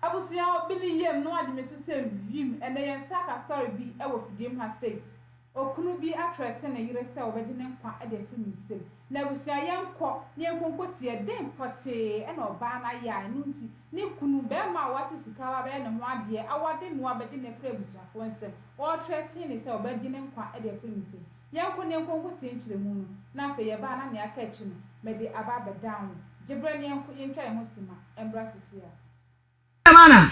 Abusua obi ne yam na wagye me so sɛ wim. Ɛnɛ yɛn nsa aka story bi wɔ fidiem ha sei. Okunu bi athreaten ne yere sɛ ɔbɛgye ne nkwa de afiri ne nsam. Na abusua yɛnkɔ na yɛnkɔ nkɔtie dɛn pɔtee na ɔbaa no ayɛ a ɛno nti ne kunu, barima a wate sika aba abɛyɛ ne ho adeɛ, awade no abɛgye no afiri abusuafoɔ nsam. Ɔrethreaten no sɛ ɔbɛgye ne nkwa de afiri ne nsam. Yɛnkɔ na yɛnkɔ nkɔtie nkyerɛmu no na afei yɛba a na nea aka akyi no mede aba abɛdan wo. Gye berɛ na yɛnkɔ yɛntwa yɛn ho sima mmra seesei ara. Mana.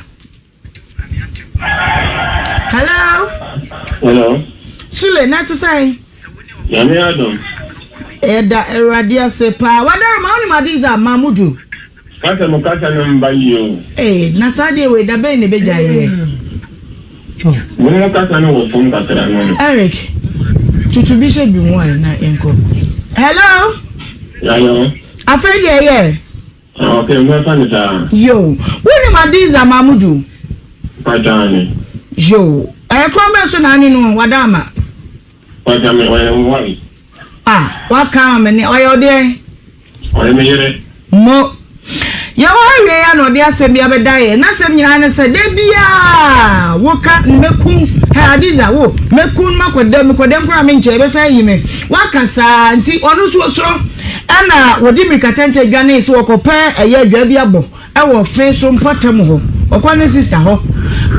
Hello. Hello. Sule, na te sɛn? Nyame adom. Yɛda Awurade ase paa. Wadaroma, wonim Adiza Mamudu? Kasa mu kasa no mba yie o. Ee, na saa deɛ wei da bɛn na ɛbɛgya yɛ? Mo mo kasa no wɔ fam kakra no no. Eric, tutu bi hyɛ bi mu a na yɛnkɔ. Hello. Hello. Afei deɛ yɛ. Ah ok mɛfa no saa. Yoo, wonim Adiza Mamudu? Mpakyɛ aane. Yoo, ɛyɛ kwan bɛn so na ane no wada ama? Mpakyɛ me ɔyɛ me wife. Ah, waka ama me ne, ɔyɛ wo deɛn? Ɔyɛ me yere. Mo. Yɛwɔ ha wie a na ɔde asɛm bi abɛda yɛn. N'asɛm nyinaa ne sɛ, da biara woka mɛku hɛ Adiza wo, mɛku no makɔda mu, mekɔda mu koraa menkyɛ, yɛbɛsan ayi me. Waka saa nti ɔno nso osuro. Ɛnna wɔde mmirika tɛntɛn dwanee sɛ wɔkɔpɛ ɛyɛ adwaa bi abɔ wɔ fe so mpɔtam hɔ. Ɔkɔ ne sista hɔ.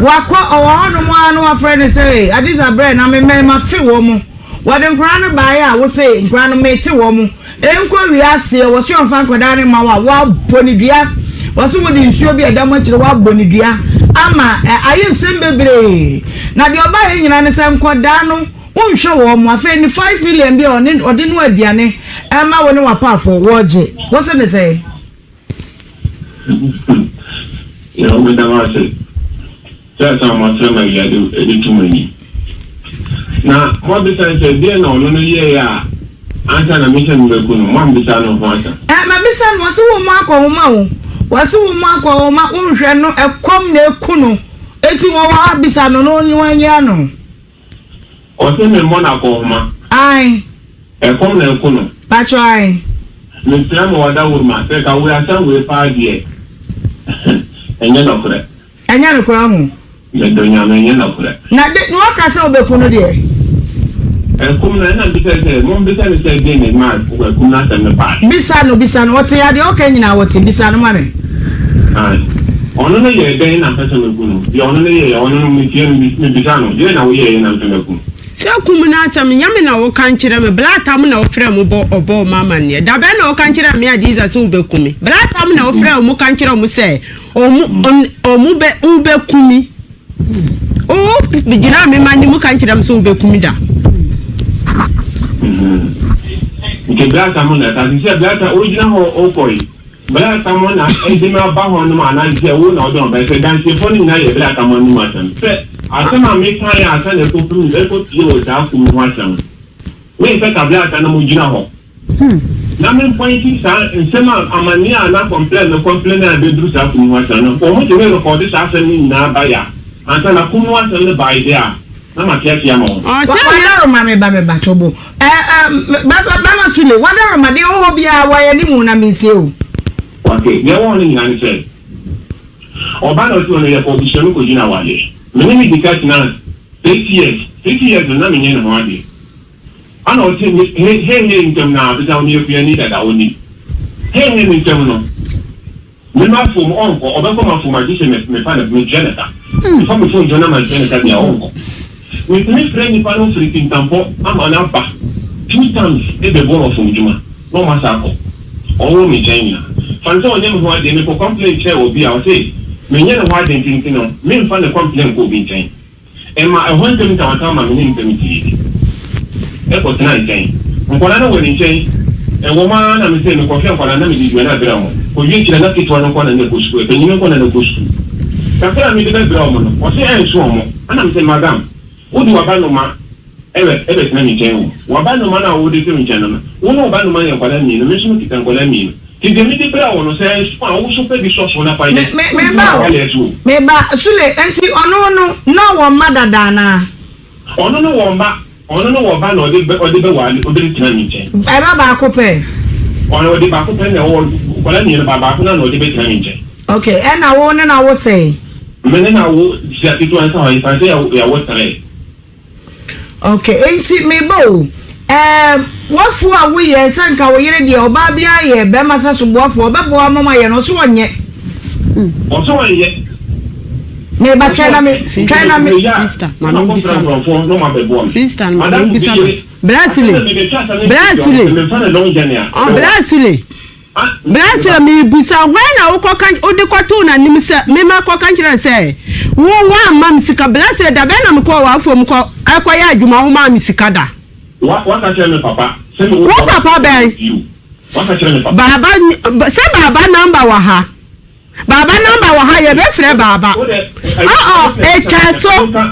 Wakɔ, ɔwɔ hɔnom ara na wɔafrɛ no sɛ, Adiza brɛ na me mmarima fe wɔn. Wɔde nkwadaa no baeɛ a wose nkwadaa no mete wɔn. Ɛnkɔ wie aseɛ, wɔse ɔmfa nkwadaa no mma wo a, woabɔ no dua. Wɔse wode nsuo bi a ɛda mo akyire woabɔ no dua ama ayɛ nsɛm bebree. Na deɛ ɔbaeɛ nyinaa ne sɛ nkwadaa no Wonhwɛ wɔn mo afei ne 5 million bi a ɔne ɔde noa aduane ɛma wo ne w'apaafo wɔgye wo se ne sɛn? Yɛwɔ meda mo ase sɛ sɛ moafrɛ me awia de de to mo anim. Na moabisa no sɛ deɛn na ɔno no yɛeɛ a ansa na me sɛ mebɛku no, moammisa no ho asɛm. Ɛ mabisa no wɔse wo mo akɔhoma o wɔse wo mo akɔhoma wonhwɛ no ɛkɔm na eku no eti wɔwɔ ha bisa no na ɔnyi wɔnyi ano. Ɔse me mmɔ no akɔnhoma. Ae. Ɛkɔm na ɛko no. Pakyɛ ae. Mesrɛ mo ɔdawuruma sɛ ka wei asɛm wei paa deɛ ɛnyɛ nɔkorɛ. Ɛnyɛ nokorɛ ɔho. Medɔ Nyame ɛnyɛ nɔkorɛ. Na de na waka sɛ wobɛku no deɛ. Ɛkum no ɛna mbisa sɛ mombisa no sɛ den na ɛmaa ɛkum no asɛm no baeɛ. Bisa no bisa no ɔte adeɛ ɔka nyinaa ɔte bisa no ma me. Ae. Ɔno no yɛɛ dɛn na mpɛ sɛ meku no? Deɛ ɔno no yɛeɛ, ɔno no metie no, mebisa no, deɛn na woyɛeɛ na mpɛ maku no? Sɛ kum no asɛm, nyɛ me na woka nkyerɛ me, Blatam na wofrɛɛ mo bɔ ɔbɔɔ m'amanneɛ. Da bɛn na woka nkyerɛɛ me Adiza sɛ wobɛku me? Blatam na wofrɛɛ wɔn ka nkyerɛɛ wɔn sɛ wɔn wɔn bɛ wobɛku me. Wo gyinaa me mma anim ka nkyerɛɛ me sɛ wobɛku me da. Nti Blatam na ɛka sɛ Blatam wogyina hɔ wokɔ yi. Bere a Samuel na ede me aba hɔ no anaa sɛ wo na wode wɔn bae, sɛ dansefoɔ no nyinaa yɛ bere a Samuel anom asɛm, sɛ asɛm a mekaeɛ ansa na ɛkɔpem ɛkɔpue wɔ saa kum yi ho asɛm no, mensɛ ka bere a na mogyina hɔ na me pointi saa nsɛm a amanneɛ a na complain no complain a ɛbɛduru saa kum yi ho asɛm no, wɔn tumi rekɔɔde saa asɛm no nyinaa baeɛ a, ansa na kum no asɛm no baeɛ deɛ a, na mate aseɛ ama wɔn. Wadaroma me ba me ba tobo eh eh Bɛma Sule wadaroma deɛ ɔwɔ hɔ biara wɔ yɛ ne mu na mentie o. Ok deɛ ɛwɔ hɔ no nyinaa ne sɛ ɔba na ɔsi hɔ no yɛkɔ abusua mu kɔgyina awadeɛ me ne no dika tenaa 6 years 6 years no na menyɛ ne ho adeɛ ana ɔte me he he he ntɛm no ara bisa ɔno yɛ kuani dada ɔnim he he me ntɛm no. Me m'afuom ɔnkɔ, ɔbɛkɔ m'afuom a gyesɛ me mefa no metua no ka. Mefa me phone to na mantua no ka deɛ a ɔnkɔ. Metumi frɛ nipa no firi Kintampo ama no aba two times bɛboa m'afuom dwuma na ɔmo asan akɔ. Ɔwɔ me nkyɛn nyinaa. Fa no sɛ ɔnyɛ me ho adeɛ mekɔ complain kyerɛ obi a ɔse menyɛ ne ho adeɛ nti nti no menfa ne complain nkɔ obi nkyɛn. Ɛma ɛhɔ ntam ntawatawa ma me ne ntam dii. Kɔtenaa nkyɛn. Nkwadaa no wɔ ne nkyɛn. Ɛwom ara na mese mekɔhwɛ nkwadaa no na mede aduane abrɛ wɔn. Kɔwie akyire na ketewa no nko na na ɛkɔ sukuu, panin no nko na na ɛkɔ sukuu. Kakra a mede bɛbrɛ wɔn no, ɔse ɛnso wɔn. Ɛna mese, Madam, wode w'abanoma bɛtena me nkyɛn o. W'abanoma no a wode te me nkyɛn no, wo ne wo banoma yɛ nkwadaa mmienu, me nso mekita nkwadaa mmienu. Nti deɛ mede brɛ wo no, sɛ ɛnso a, wo nso fa bi sɔ so na fa Me yɛ. me Wontumi meba o, awale so o. meba Sule, nti ɔno no na ɔwɔ mma dada anaa? Ɔno no wɔ mma, ɔno no wɔ ba na ɔde bɛ ɔde bɛware ɔde tena me nkyɛn. Ɛba baako pɛ? Ɔno ɔde baako pɛ na ɛwɔ nkwadaa mmienu ba baako no na ɔde bɛtena me nkyɛn. Okay, ɛna wo ne no awo sɛn? Me ne no awo sua ketewa nsa hɔ, yɛfa sɛ yɛawo three. Okay, enti meba o, ɛɛm, w'afuo a woyɛ sɛ nka wo yere deɛ ɔbaa biara yɛ bɛrima sɛ soboafoɔ, ɔbɛboa ama moayɛ no, ɔse ɔnyɛ. Ɔse ɔnyɛ. Meba, twɛn na me, twɛn na me. Sister, ma me bisa no. Sister, ma me bisa no. Bra Sule, Bra Sule, Bra Sule. Bra so merebisa, hwan na wokɔka wode kɔtoo n'anim sɛ memma kɔka nkyerɛ no sɛ wo woamma me sika? Bra so da bɛn na mekɔɔ w'afuom kɔ kɔyɛ adwuma womaa me sika da? Waka kyerɛ me papa sɛ me wo papa bɛn? Waka kyerɛ me papa. Baaba sɛ baaba namba wɔ ha. Baaba namba wɔ ha yɛbɛfrɛ baaba. Ɔɔ etwa so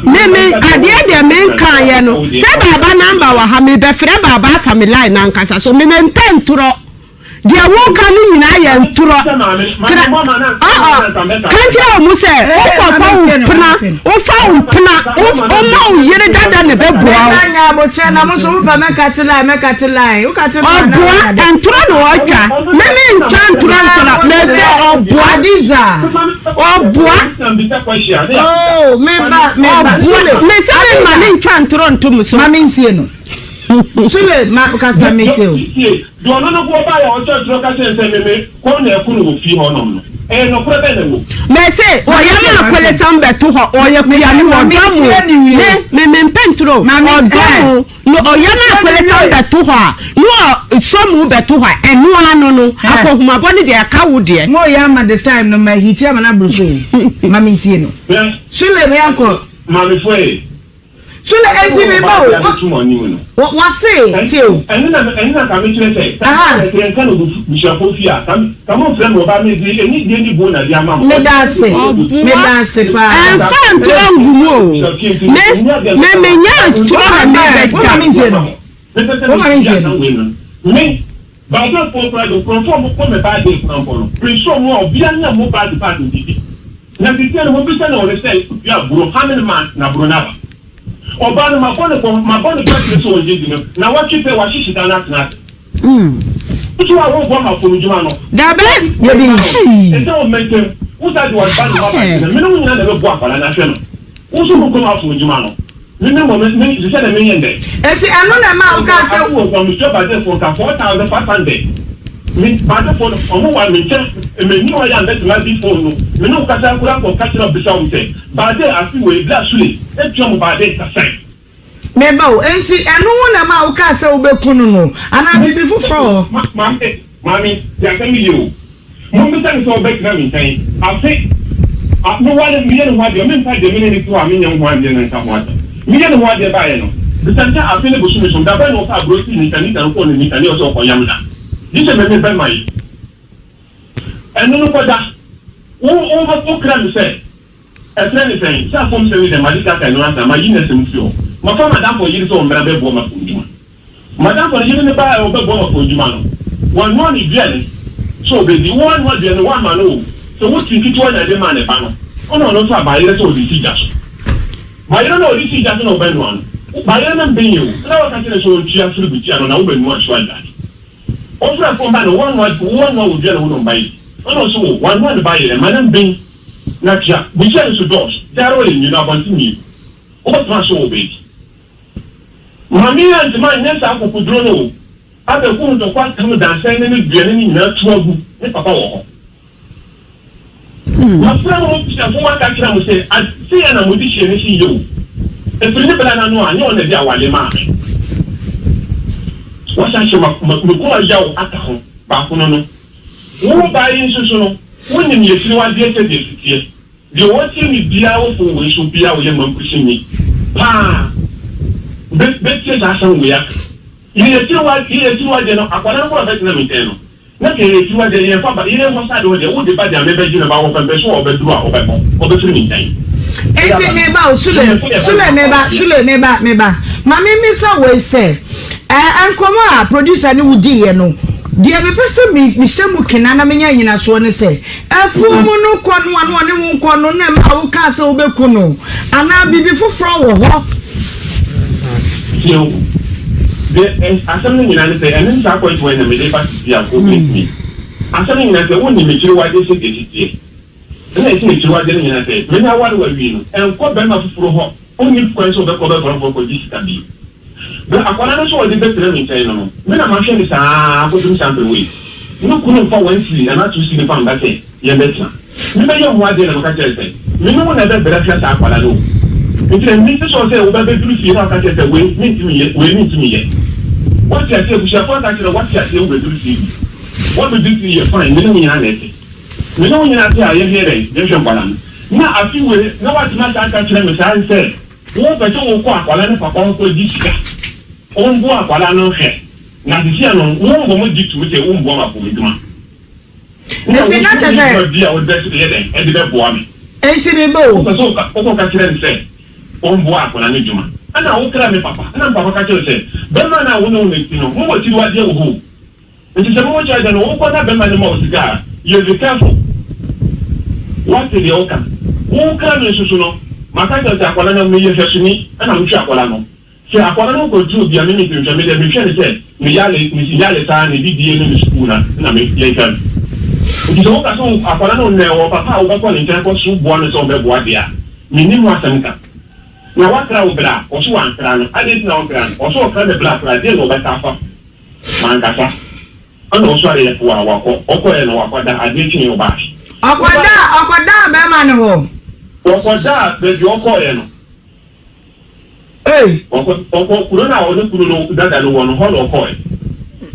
me me adeɛ deɛ me nkaeɛ no sɛ baaba namba wɔ ha mebɛfrɛ baaba afa me line nankasa so me mempɛ ntorɔ. Deɛ woka no nyinaa yɛ ntorɔ. Kra, ɔɔ, ka nkyerɛ wɔn sɛ, wokɔfa wo mpena, wofa wo mpena, woma wo yere dada na ɛbɛboa wo. Ɔboa, ntorɔ na ɔtwa. Me me ntwa ntorɔ nsra, mese ɔboa. Ɔboa. Ɔboa. Mese me mma ne ntwa ntorɔ nto me so. Sule ma kasa me te o. Tie, deɛ ɔno no nko baeɛ a ɔkyerɛkyerɛ ka kyerɛ no sɛ meme kɔm na ɛko no wɔ fie hɔ nom no, ɛyɛ nɔkorɛ bɛn na ɛwɔ mu? Mese ɔyɛ ma akolesam bɛto hɔ ɔyɛ kuani ɔdɔ mo me me me mpɛ ntoro ɔdɔ mo no ɔyɛ ma akolesam bɛto hɔ a no ɔsɔ mo bɛto hɔ a ɛno ano no akɔhumabɔ ne deɛ ɛka wo deɛ. Mo yɛ ama this time no ma hiti ama no aboro so o ma me ntie no Sule me yankɔ. Maame foe. Sule enti me ba o wa wa se tie o. Ɛno na ɛno na ka me kyerɛ sɛ ka me kyerɛ nka no busuafoɔ fie a ka ka mo nfrɛ me ɔbaa me de ɛni die ne buo na de ama mo. Me da ase me da ase paa. Ɛnfa ntorɔ ngu mu o me me me nya ntorɔ na me bɛ twa. Wo ma me ntie no wo ma me ntie no. Me baadefoɔ koraa de nkurɔfoɔ a wɔkɔ me baade koraa mpo no me nso wɔn a obiara nya mo baade baade didi. Na sisia no mobisa no ɔno sɛ dua aburo how many months na aburo no aba? Ɔbaa no mabɔ no bɔ mabɔ no bɛtire sɛ ɔngye di no nawɔtwe pɛ wahyehye da no atena ase. Nso a woboa ma fom dwuma no Dabɛ Yɛbi ɛsɛ wo mmɛntɛm wo sa de wɔba ne ho aba nti no mene wo nyina na ɛbɛboa akwadaa no ahwɛ no wo nso wokɔ ma fom dwuma no me me mmɔ me me sisɛ na menyɛ ndɛ. Enti ɛno na ɛmaa wokaa sɛ. Ase wɔ metua badefoɔ nka 4500 Me badefoɔ no ɔmo wa me nkyɛn me ni hɔ yɛ a mbɛtena adi phone no me ne wo kasa koraa kɔ ka kyerɛ bisa wɔn sɛ bade afe wei bla sule etua mo bade ka sɛn. Me ba o, enti ɛno ho na ɛmaa wokaa sɛ wobɛku no no anaa biribi foforɔ wɔ hɔ? Maame, maame, tie asɛm no yie o. Mommisa no sɛ ɔbɛtena me nkyɛn afe a meware no, meyɛ ne ho adeɛ, memfa deɛ me ne no te hɔ a menyɛ ho adeɛ no nka ho asɛm. Meyɛ ne ho adeɛ baeɛ no, bisa no sɛ afe ne bosome so, da bɛn na ɔfaa aburoo sii ne nsa nika no kɔɔ ne nika ne ɔsɛ ɔkɔyam da? Gye sɛ me me bɛma yi. Ɛno no kɔda. Wo, wo, wokra me sɛ, ɛfrɛ ne sɛn, sɛ afɔm sɛm yi dɛ, made kaka ɛno ansa, mayi n'asɛm firi hɔ. Mafa m'adamfo yere sɛ ɔmmra bɛboa m'afɔmdwuma. Madamfo no yere no baa a ɔbɛboa ma kɔndwuma no, wanoa no aduane sɛ ɔbɛdi. Woanoa aduane no woamma no o, sɛ wo ti ketewa na ɛde maa ne ba no, ɔna ɔno nso a bayerɛ sɛ ɔde si gya so. Bayerɛ no a ɔde sii gya so na ɔbɛnoa no, bayerɛ no mben o, na waka kyerɛ no sɛ ɔntua afiribukyia no na wobɛnoa nso aduane. Ɔfrɛ fon ba no, woanoa woanoa wo aduane wo na ɔmba yi? Ɔna ɔse o, wanoa ne bayerɛ, ma no mben na tua. Bukyia no nso dɔɔso, gyare ɔyɛ mmienu, abɔnten mmienu, wobɛtumi asɔ wɔ baabi. Maame yi antumi anyɛ saa akokoduro no o, abɛko ntɔkwa atam dansɛn ne ne duane no nyinaa tu agu, ne papa wɔ hɔ. Mafrɛ mo abusuafo mo aka akyerɛ mo sɛ, ade sei a na mode hyɛ ne se yɛ o, ɛfiri ne bra no ano a, nyɛ ɔno na ɛde awale maa me. Wasan ahyɛ ma me koma yaw aka ho, baako no no. Wo baa yi nso so no, wonim yɛtiriwadeɛ sɛdeɛ ɛsi teɛ. Deɛ ɔtie me biara wɔ fon wei so biara ɔyɛ mampusinyi paa bɛ bɛtie saa asɛm wei aka. Yɛyɛ tiriwa yɛyɛ tiriwa deɛ no akwadaa no koraa bɛtena me nkyɛn no na sɛ yɛyɛ tiriwa deɛ yɛn fa ba yɛyɛ hɔ side hɔ deɛ wode ba deɛ a mebɛgye no ba wɔ pɛmpɛ so a ɔbɛduru a ɔbɛkɔ ɔbɛfiri me nkyɛn. Enti me ba o Sule Sule me ba Sule me ba me ba ma me mmisa wei sɛ ɛɛ nkɔmɔ a producer ne wo diiɛ no deɛ mepɛ sɛ me mehyɛ mu kena na menya nyinasoɔ ne sɛ Afuom no kɔ no a na ɔne wo nkɔ no na ɛmaa wokaa sɛ wobɛku no, anaa biribi foforɔ wɔ hɔ? Tie o, deɛ asɛm no nyinaa ne sɛ, ɛno ne saa kwantu wei na mede reba sisi a, nka wobɛtumi. Asɛm no nyinaa ne sɛ, wonnim akyiriwadeɛ sɛdeɛ ɛsi teɛ. Ɛna ɛsi n'akyiwadeɛ no nyinaa sɛ, Me ne aware wo awie no, nkɔ barima foforɔ hɔ, ɔnni kwan sɛ ɔbɛkɔ ɔbaa foforɔ kɔgye sika bio. Berɛ akwadaa no nso a ɔde bɛtena me nkyɛn no no, me na mahwɛ no saa ara kɔpem saa mmerɛ wei. Me kunu mfa one cedi anaa two cedi mfa mma sɛ yɛmmɛtena. Mebɛyɛ ho adeɛ na meka kyerɛɛ no sɛ, me ne wo na ɛbɛbrɛ ahwɛ saa akwadaa no o. Nti na mente sure sɛ woba bɛduru fie na waka kyerɛ sɛ wei mentumi nyɛ, wei mentumi nyɛ. Woate aseɛ, abusuafoɔ aka akyerɛ wo, woate aseɛ wobɛduru fie bi. Woabɛduru fie yɛ fine, me ne wo nyinaa na ɛte. Me ne wo nyinaa te a yɛhwɛ dɛn? Yɛhwɛ nkwadaa no. Na afe wei na woatumi asan aka akyerɛ me saa sɛ wopɛ sɛ wokɔ akwadaa no papa hɔ kɔgye sika, ɔmboa akwadaa no nhwɛ. Na sesia no wo mmom gye tom sɛ womboa m'apɔmudwuma. Na wo Nti na nso kyerɛ wonni sɛ. dwuma bi a wode bɛ yɛ dɛn de bɛboa me. Nti me ba o. Wopɛ sɛ wokɔka kyerɛ no sɛ ɔmboa akwadaa no dwuma. Ɛna wokra me papa. Ɛna me papa ka kyerɛ wo sɛ bɛrima no a wo ne wo no te no, mowɔ akyiwadeɛ wɔ hɔ o. Nti sɛ momo kyerɛ dɛ no wokɔ na bɛma no ma wo sika a yɛ be careful wate deɛ woka wo kra me nso so no maka kyerɛ wo sɛ akwadaa no meyɛ hwɛsoni ɛna mehwɛ akwadaa no sɛ akwadaa no kɔ duru bia me mentumi nhwɛ me deɛ mehwɛ no sɛ ne yale ne yale saa ne didie ne ne sukuu na na me yɛhwɛ no nti sɛ woka sɛ akwadaa no nɛ wɔ papa a wobɛkɔ ne nkyɛn kɔ so boa no sɛ ɔbɛboa deɛ a mennim ho asɛm ka na wakra wo bra ɔso wankra no adɛn nti na wankra no ɔso ɔkra me bra koraa deɛ na ɔbɛka afa Mankasa. Ɛna ɔsɔreeɛ po a wakɔ. Ɔkɔeɛ no wakɔda, adeɛ kyeeɛ ɔbaae. Ɔkɔdaa, ɔkɔdaa bɛrima no hɔ. Ɔkɔdaa baabi a ɔkɔeɛ no. Ei. Ɔkɔ, ɔkɔ kuro no a ɔne kunu no dada no wɔ no, hɔ na ɔkɔeɛ.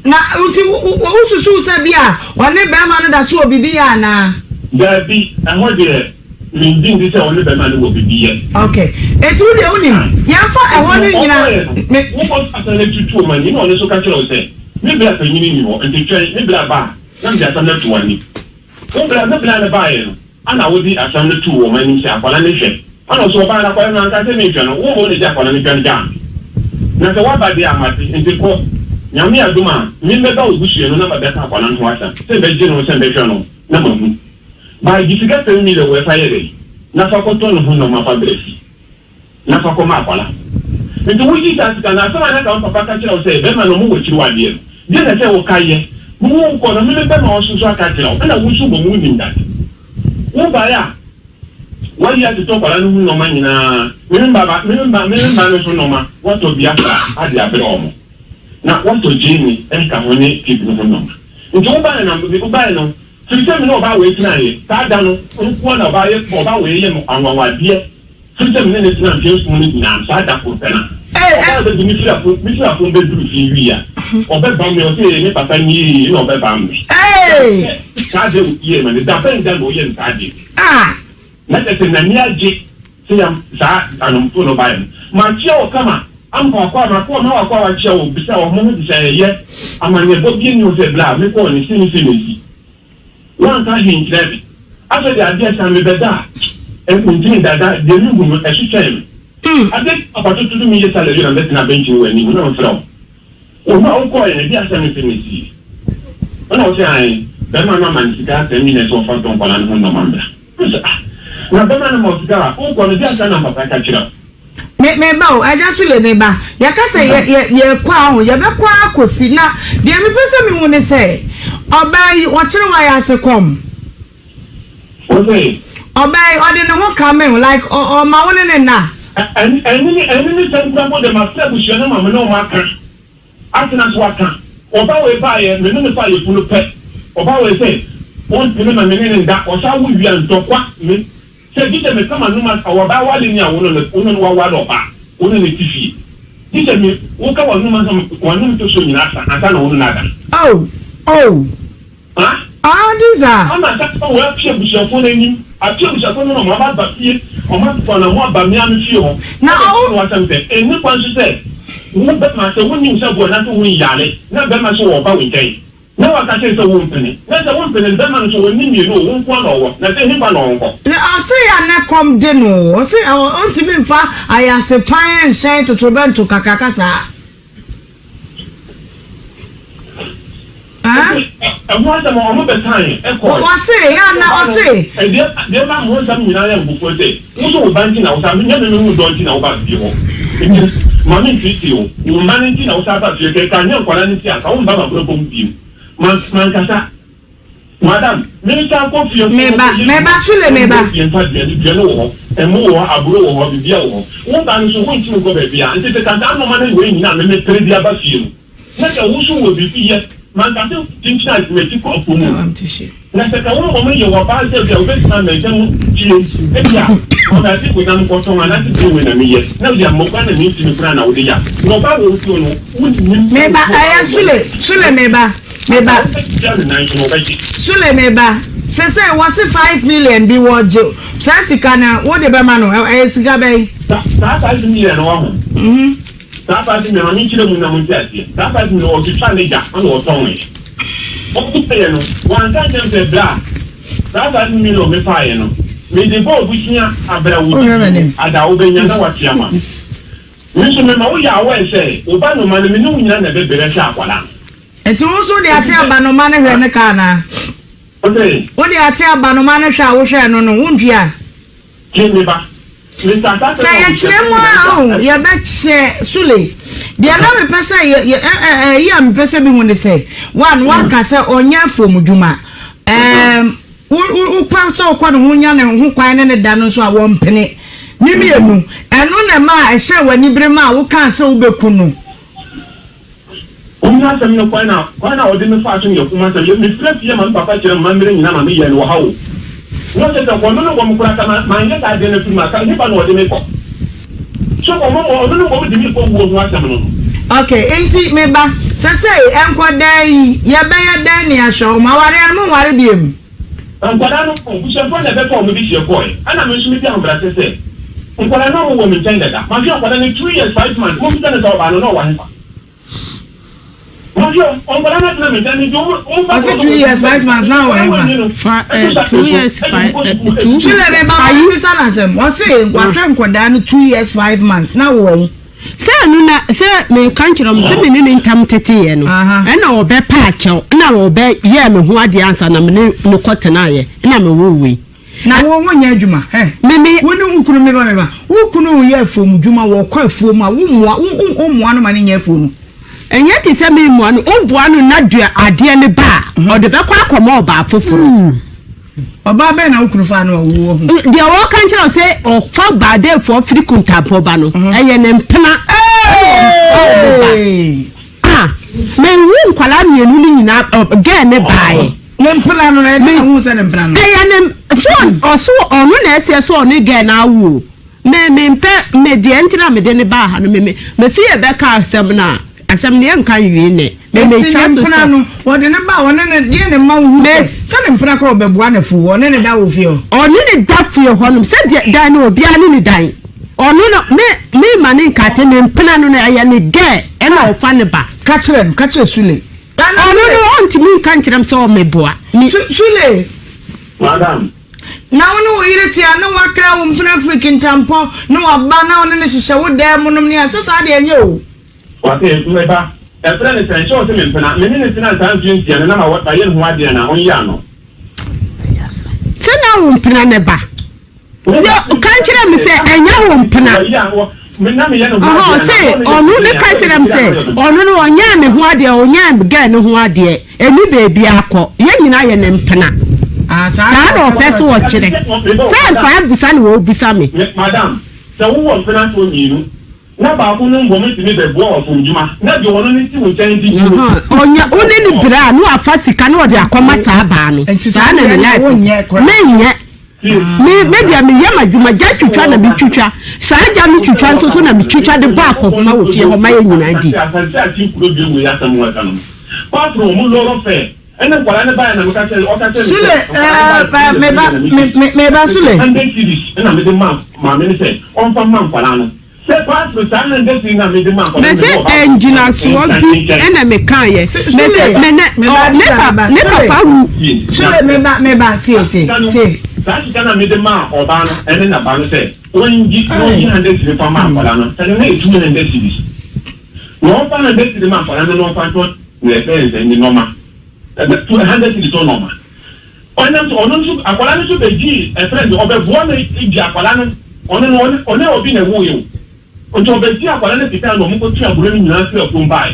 Na nti wo, wo, wosusuw sɛ bi a ɔne bɛrima no da so wɔ biribi yɛ anaa? Daabi, ɛhɔ deɛ. Mennye nndi sɛ ɔne bɛrima no wɔ biribi yɛ. Ok, enti wo deɛ wonim, yɛmfa ɛhɔ no nnyina Ɔkɔeɛ no, me. wokɔ asɛm no tutuu wɔn ani, na ɔno nso ka kyerɛɛ wo sɛ, Me bra panyin nni hɔ, enti twɛn, me bra ba a, na mede asɛm no ato w'anim. Wo bra, me bra no baeɛ no, ɛnna wode asɛm no too wɔn anim sɛ, Akwadaa no nhwɛ. Ɛnna ɔse, Ɔbaa no, akwadaa no anka sɛ menhwɛ no, wo mmom na gye akwadaa no dwane gyaa me. Na sɛ woaba deɛ a, mate, enti kɔ. Nyame adom a, memmɛba wo busua no na mabɛka akwadaa no ho asɛm, sɛ mɛgye no, sɛ mɛhwɛ no, na mahu. Ba gye sika ten million wei fa yɛ dɛn na fa kɔtɔ ne ho nnoɔma fa brɛ fie na fa kɔma akwadaa nti wo gye saa sika no asɛm a na ka wo papa ka kyerɛ wo sɛ bɛrima no ɔmo wɔ akyiri wɔ adeɛ no deɛ na sɛ wo ka yɛ wo wo kɔ no me me bɛma wo nso aka kyerɛ wo ɛna wo nso mmom wo nim that wo baeɛ a wayi atotɔ akwadaa no ho nnoɔma nyinaa me me mba me me mba me me mba no nso nnoɔma watɔ bi afra ade abrɛ ɔmo na watɔ gyeene ɛka ho ne tip no ho nnoɔma nti wo baeɛ na wo baeɛ no Firi sɛ me ne ɔbaa wei tenaeɛ, saa da no nko ara na ɔbaa yɛ, ɔbaa wei yɛ me anwanwadeɛ, firi sɛ me ne no tenaa mfeɛ nson no nyinaa no, saa da koro pɛ na ɔbaa bɛdi me firi afo, me firi afom bɛduru fie wie a, ɔbɛbam me, ɔse ee me papa nie ee, na ɔbɛbam me. Sɛ saa adeɛ wei yɛɛ ma no, da bɛn da na ɔyɛɛ me saa adeɛ wei? Na kyerɛ sɛ n'ani agye sɛ yam saa anomfo no baeɛ no. Makyea wo kama, ampa akɔ a makɔ ma wakɔ a wakyea wo, bisa wɔn ho te sɛ ɛyɛ amanneɛbɔ bi nni hɔ sɛ berɛ a mekɔɔ no sei ne sei na ɛsi. Woanka hwee nkyerɛ me. Afei deɛ adeɛ sa mebɛda a, mentumi nda da, deɛ mehu no ɛso kyɛn me. Adeɛ kye anɔpa tutuutu meyɛ salad wie na mɛtena bɛnkyi no wɔ anim na mefrɛ wo. Wo ho a wokɔeɛ no, ɛdeɛn asɛm ne sɛ mesiiɛ? Ɛna ɔse ae, bɛrima no ama no sika asɛm nyina sɛ ɔmfa ntɔ nkwadaa no ho nnoɔma mmra. Mese ah, na bɛrima no ma wo sika a, wokɔ no deɛn asɛm na mpapa ka kyerɛ wo? Me me ba o, Agya Sule me ba, yɛka sɛ yɛ yɛ yɛkɔ a ho, yɛbɛkɔ ara kɔsi na deɛ mepɛ sɛ mehu ne sɛ, ɔbaa yi ɔkyere wayɛ ase kɔm. Wose? Ɔbaa yi ɔde ne ho kame wo like ɔ ɔma wo ne ne nna. Ɛne ne ɛne ne sɛm kura mpo deɛ mafrɛ abusua no ama me ne wɔn aka atena so aka. Ɔbaa wei baeɛ me ne no faa yafunu pɛ ɔbaa wei sɛ ɔntene ma me ne no nda ɔsan wo wie a ntɔkwa me sɛ gye sɛ meka m'anom as ɔbaa wale ni a wo ne no wo ne no waware ɔbaa wo ne no te fie gye sɛ me woka w'anom asɛm w'anom to so nyinaa sa ansa na wo ne no ada. Oh oh. Ha? Ɔɔde dza. Ama nsa wɔ apue abusuafoɔ no anim, apue abusuafoɔ no na wɔn aba fie, wɔn atu anamɔ aba me ara me fie hɔ. Na Ɛna ɔwo. ɔka no asɛm sɛ, Ɛnni kwan so sɛ wo bɛma, sɛ wonni wo sabuo anaasɛ wonyare, na bɛma nso wɔba wo nkyɛn, na woaka kyerɛ no sɛ wompene. Na sɛ wompene no, bɛma no nso ɔnni mmienu o, wo nko ara na ɔwɔ, na sɛ hefa na ɔnkɔ? Na ɔse a na kɔm de no o, ɔse ɔntumi mfa ayase pan nhyɛn totorobɛnto kakraka saa. Ɛho asɛm a wɔn bɛkae kɔe. Wɔse, yɛ ana ɔse. Deɛ deɛ ɛma ho nsɛm nyinaa yɛ nkofoɔ sɛ, wo nso wo ba nti na wo san, nyɛ me me wo dɔ nti na wo ba fie hɔ. Nti ma me nteetee wo, wo mma no nti na wo san ba fie, kɛ ka nyɛ nkwadaa no nti a, nka wo mma m'abrabɔ mu bio. Mankasa. Madam, mensan nkɔ fie nko Meba, nkɔyɛ meba, adwuma Sule, meba. mmrɛ fie mfa aduane, dua no wɔ hɔ, ɛmo wɔ hɔ, aburo wɔ hɔ, biribiara wɔ hɔ. Wo ba no nso, wontumi nkɔ baabiara. Nti sɛ ka saa nnoɔma no wei nyinaa a me mepere de aba fie no, na sɛ wo nso wɔ biribi yɛ, manka sɛ kyinkyin a m'akyi kɔ afuo mu o. Na sɛ ka wo mmom yɛ wɔ baa sɛ ebia wobɛtumi ama agya mu fie, ebia ɔdaase wei na mekɔtɔn anaasɛ biribi wei na meyɛ, na ebia mmɔfra na mentumi koraa na wode yɛ a, na ɔbaa wɔ wo fie no, wonnim Me ba, ɛyɛ Sule, Sule me ba, me ba. Sule me ba, sesei wɔse 5 million bi wɔgye, saa sika no wode bɛma no, ɛyɛ sika bɛn? Saa 5 million no wahu? Saa 5 million ma menkyerɛ mu na monte aseɛ. Saa 5 million ɔtwitwa ne gya ɛna ɔtɔnee. Ɔtɔeɛ no, wanka nkyerɛ me sɛ bra, saa 5 million mefaeɛ no, mede bɔɔ abusua abrɛ wo didi mu ada a wobɛnya na woatua ma me. Me nso mema woyɛ aware sɛ wo ba noma no me ne wo nyina na ɛbɛbrɛ hwɛ akwadaa no. Nti wo nso wode ate abanoma no hwɛ no ka anaa? Wose? Wode ate abanoma no hwɛ a wohwɛɛ no no, wontua? Tie me ba. Mister Asase Sɛ na yɛkyerɛ mu a oh, yɛbɛkyɛ Sule. Deɛ na mepɛ sɛ yɛ yɛ ɛ ɛ ɛyi a mepɛ sɛ mehu ne sɛ, one, woaka sɛ ɔnyɛ afuom dwuma. Ɛɛm, wo wo wopɛ sɛ wokɔ ne ho nya ne ho kwan ne ne da no nso a, wɔmpene. Ne mmienu, ɛno na ɛmaa ɛhyɛɛ w'anibere maa wokaa sɛ wobɛku no. Ɔmu asɛm no kwan a kwan a ɔde me faa so no yɛ kum asɛm. Yɛ mefrɛ fie ma me papa kyerɛ me mammerɛ nyinaa ma me yɛɛ no wɔ ha o. Na ɔkyerɛ sɛ ɔno no mmom koraa ka ma manyɛ saa adeɛ no afiri mu a ka hefa na ɔde me kɔ. So ɔmo mmom ɔno no mmom de me kɔ wuo ho asɛm no no. Ok nti me ba sɛsɛi nkɔdaa yi yɛbɛyɛ dɛn ne ahwɛ wɔn awareɛ no monware biom. Nkwadaa no, abusuafoɔ na ɛbɛfa wɔn de hyia kɔɔɛ. Ɛna me nso medi ahobrɛaseɛ sɛ, nkwadaa no wɔwɔ me nkyɛn dada. Mahwɛ nkwadaa no 2 years 5 months, mommisa no sɛ ɔbaa no na ɔwɔ hefa. Mahwɛ wɔn, nkwadaa no atena me nkyɛn nti wɔn wɔn ba Ɔse 2 years 5 months na ɔwɔ hefa. Fa eh, 2 years 5 eh, two Sule me ba ma mebisa no asɛm. Ɔse wahwɛ nkwadaa no 2 years 5 months na wowɔ he? Sɛ ɛno na sɛ meka nkyerɛ wɔn sɛ me ne ne ntam teteeɛ no, ɛna ɔbɛpa akyɛw na ɔbɛyɛɛ me ho adeɛ ansa na me ne no kɔtenaeɛ na mewoo wei. Na wo wonyɛ adwuma hɛ? Me me. Wo ne wo kunu meba meba. Wo kunu yɛ afuom dwuma wɔkɔ afuom a wo mmoa wo wo mmoa no ma no nyɛ afuo no. Ɛnyɛ te sɛ me mmoa no, woboa no na dua adeɛ no ba a, ɔde bɛkɔ akɔma ɔbaa foforɔ. Ɔbaa bɛn na wo kunu faa no a wo wahu? Deɛ ɔka nkyerɛ wo sɛ ɔfa baadeefoɔ firi Kuntampɔ ba no, ɛyɛ ne mpena ɛna ɔfa wɔn ba. Ah, menwo nkwadaa mmienu no nyinaa, girl ne baeɛ. Ne mpena no na ɛdɛn na wohu sɛ ne mpena no? Ɛyɛ ne, so ɔso ɔno na ɛseɛ sɛ ɔne girl no awo o. Me mempɛ, me deɛ nti na mede no baa ha no, me me mese yɛbɛka asɛm no a, asɛm no yɛnka nwie nnɛ. Me Enti metwa ne so mpena sɛ. no, wɔde no ba a, ɔne no, deɛn na ɛma wohu sɛ, Me. sɛ ne mpena koraa ɔbɛboa no afuo hɔ, ɔne no da wɔ fie hɔ? Ɔne no da fie hɔnom, sɛdeɛ dan no obiara ne ne dan. Ɔno no, me memma no nkate, ne mpena no no, ɛyɛ ne girl ɛna ɔfa no ba. Ka kyerɛ no, ka kyerɛ Sule. Ɔno no ɔntumi nka nkyerɛ me sɛ ɔmmɛboa me. Su, Sule. Madam. Na wo ne wo yere te a, na woakra wo mpena afiri kintampɔ, na waba na wo ne no hyehyɛ wo dan mu nom ne a, sɛ saa deɛ ɛnyɛ o. Ɔse, Me ba, ɛfrɛ no sɛn? Kyɛ ɔse me mpena, me ne no tenaa saa mfeɛ 6 no na ma mayɛ ne ho adeɛ anaa? Ɔnyɛ ano. Sɛ na wo mpena ne ba. Yɛ ka nkyerɛ me sɛ ɛnyɛ wo mpena. Ɔhɔ se ɔno ne ka kyerɛ me sɛ ɔno no ɔnyɛɛ me ho adeɛ, ɔnyɛɛ girl no ho adeɛ, ɛni baabi akɔ, yɛn nyinaa yɛ ne mpena. Saa na ɔpɛ sɛ ɔkyerɛ. Sɛ saa bisa na ɔrebisa me. Madam, sɛ wowɔ mpena soɔ mmienu na baako no mbom ntumi bɛboa wɔ asomdwuma na deɛ ɔno ne te wo nkyɛn di no. Ɔnya wo ne no bere a na wafa sika na ɔde akɔma saa baa no. Saa na ne life te. Menyɛ. Me me deɛ meyɛ m'adwuma gya twitwa na metwitwa. Saa gya no twitwa nso so na metwitwa de bɔ akɔhoma wɔ fie hɔ ma yɛn nyinaa di. Asante ase kuro dua wei asɛm ho ɛka no paatro ɔmo lɔrɔ fɛ ɛna nkwadaa no baeɛ na meka kyerɛ ɔka kyerɛ me Sule sɛ nkwadaa no baeɛ ɛɛ me ba me me me ba Sule. 100 cedis ɛna mede ma maame no sɛ ɔmfa mma nkwadaa no sɛ paatro saa 100 cedis na mede ma nkwadaa no Mese mewɔ ɔbaa ngyinasoɔ bi ɛna mekaeɛ. Mese me ne Me ba ɔ ne me pa ba ne Sule papa wu. Sule me ba me ba tie tie tie. Saa sika no a mede maa ɔbaa no ɛne naba no sɛ ɔngye na ɔnyi 100 cedis mfa ma akwadaa no sɛ no na yɛ 200 cedis na ɔmfa 100 cedis ma akwadaa no na ɔmfa ntɔ nea ɛbɛn sɛ ne nɔɔma ɛbɛ 200 cedis tɔ nɔɔma ɔnam so ɔno nso akwadaa no nso bɛgyee ɛfrɛ no ɔbɛboa no gye akwadaa no ɔno no ɔne ɔne obi na ɛwoeɛ o nti ɔbɛgye akwadaa no sika na ɔmo kɔtua aburo no nyinaa firi afuom baeɛ.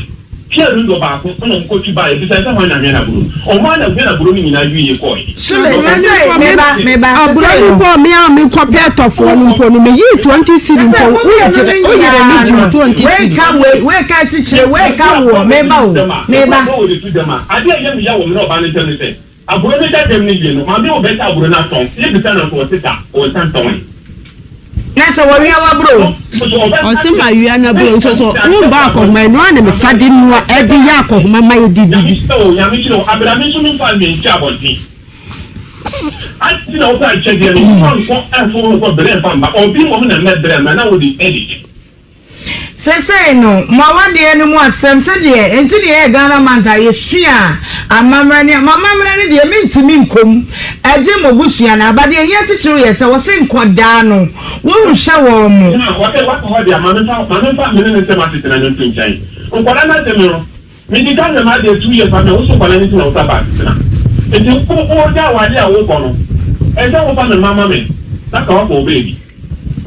Pia window baako na ɔmo kɔ twi baeɛ bisa sɛ hwan na awɛn aburo. Ɔmo ara na awɛn aburo no nyinaa wieɛ kɔɔɛ. Sule, sɛsɛi meba, meba, Aburo sɛsɛi no no. mpo me a me kɔ pɛ tɔfoɔ no mpo no me yii 20 cedi Sɛsɛi mpo mo wo mmienu no yere wo yere nyinaa me no, gyee 20 wei cedi. ka wei, wei ka asikyire, wei ka woɔ, meba o, meba. Adeɛ a ɛyɛ me ya wɔ me ne ɔbaa no ntam ne sɛ, aburo no da dɛm no wie no, maame wɔ bɛsɛ aburo no atɔn, yɛbisa no nso ɔse da, ɔnsa ntɔn ɛ. Na sɛ wɔwia w'aburow. Ɔse mawia n'aburow nso so wombɔ akɔhoma ɛno ara na mefa de noa ɛde yɛ akɔhoma ma yɛde Nyame didi. nhyira wo Nyame nhyira wo abra me nso me nfa me nhyɛ abɔnten adi na wopɛ akyɛdeɛ no wofa nkɔ ɛnfo nkɔ brɛ nfa mba obi mmom na mɛ brɛ mɛ na wode edit. Sesei no, mo awadeɛ no mu asɛm, sɛdeɛ enti na yɛyɛ Ghana month a yɛsua amammerɛ ne, mo amammerɛ no deɛ mentumi nkɔ mu, ɛgye mo abusua no aba, deɛ ɛhia titiriw yɛ sɛ wɔse nkɔdaa no wonhwɛ wɔn mo. Na wɔsɛ waka hɔ deɛ ma memfa ma memfa me ne ne nsɛm asetena no nto nkyɛn. Nkwadaa no asɛm no, medi kan hwɛ m'adeɛ 2 years ma me, wo so nkwadaa no nti na wo sa ba asetena. Nti wo wogya awadeɛ a wokɔ no, ɛsɛ wofa me mma ma me na ka wakɔ wo baabi.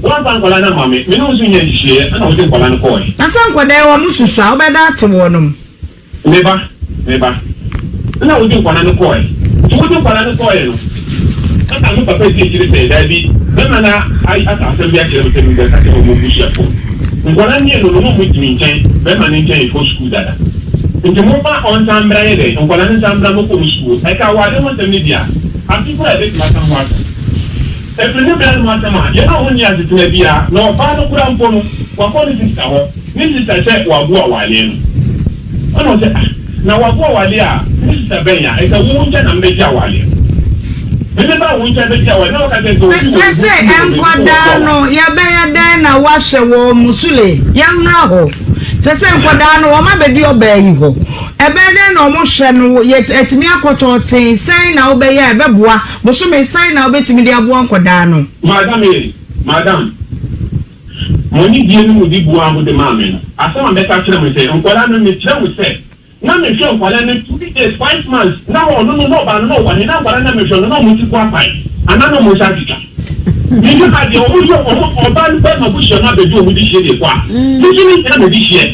Woamfa nkwadaa no amma me, me ne wo nso nyɛɛ nhyehyɛeɛ, ɛnna wode nkwadaa no kɔeɛ. Na sɛ nkwadaa yi wɔn susua a, wobɛda ate wɔnom. Me ba, me ba, ɛnna wode nkwadaa no kɔeɛ. Nti wode nkwadaa no kɔeɛ no, ɛnna me papa dii akyire sɛ, Dabi, bɛrima no aka asɛm bi akyerɛ me sɛ memmɛka kyerɛ wɔn abusuafoɔ. Nkwadaa mmienu no, na wɔdi me nkyɛn, bɛrima no nkyɛn kɔ sukuu dada. Nti momma ɔnsan mmra nyɛ dɛn? Nkwadaa no nsan mmra mmɛkɔ wɔn sukuu. Ɛka awadeɛ ho asɛm no deɛ a, afe koraa a yɛbɛtumi aka ho asɛm. Ɛfiri ne berɛ no ho asɛm a, yɛn a wɔnni asetena biara, na ɔbaa no koraa mpo no, wakɔ ne sista hɔ, ne sista sɛ wago awareɛ no. Ɛna ɔsɛ, ah, na wago awareɛ a, ne sista bɛn a, ɛsɛ wo nkyɛn na mebɛgye awareɛ no. Me meba wo nkyɛn bɛgye awareɛ, na waka kyerɛ sɛ obi wɔ Sɛ sɛ nkwadaa no yɛbɛyɛ dɛn na woahwɛ wɔn mo Sule, yɛmmra hɔ. Sɛ sɛ nkwadaa no wɔn abɛdi ɔbaa yi hɔ, ɛbɛyɛ dɛn na wɔn hwɛ no yɛ atumi akɔtɔ tee, sɛn na wobɛyɛ a ɛbɛboa Bosome sɛn na wobɛtumi de aboa nkwadaa no? Madam ee, madam, mo anigyeɛ ne mo dibuo a mode maa me no, asɛm a mɛka akyerɛ mo ne sɛ, nkwadaa no, mekyerɛ mo sɛ, na mehwɛ nkwadaa no three days, five months, na ɔno no, na ɔbaa no, na ɔwɔ he, na nkwadaa no a mehwɛ no, na wɔn ti kɔ apae, anaa na wɔn nsa atwitwa. Mehwɛ adeɛ, wɔn yɛ, wɔn, ɔbaa no bɛrima buhyia no abɛdi wɔn dehyeɛ de kɔ a, me nso me nyina medi hyeɛ.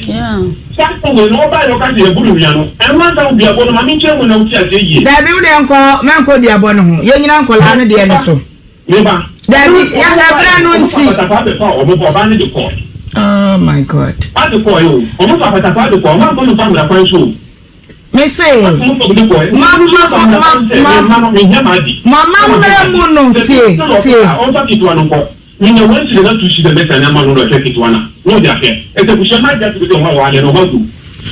Saa asɛm wei no, ɔbaeɛ na ɔka sɛ yɛbu no nnua no, ɛno ansa wo duabɔ no, ma menkyerɛ mu na wote aseɛ yie. Dabi, wo deɛ nkɔ hɔ, mɛnkɔ duabɔ no ho, yɛnyina nkwadaa no deɛ no so. Me ba, Dabi, yɛ ɛberɛ no wɔn nti. fa patapaa bɛfaa wɔn ba, ɔbaa no de kɔɔe. Oh my God. Ɔbaa de kɔɔe o, wɔn fa patapaa de kɔɔe, wɔn amfa no mfa mmara kwan so o. Me se, ma, ma, ma, ma, mo amammerɛ mu no, tie, tie. Ɔmfa ketewa no nkɔ. Minya one cedi na two cedi a mɛsane ama no na ɔhwɛ ketewa no a na ɔde ahwɛ. Ɛsɛ abusua no agye atom sɛ wɔn a wɔayɛ no wɔagu.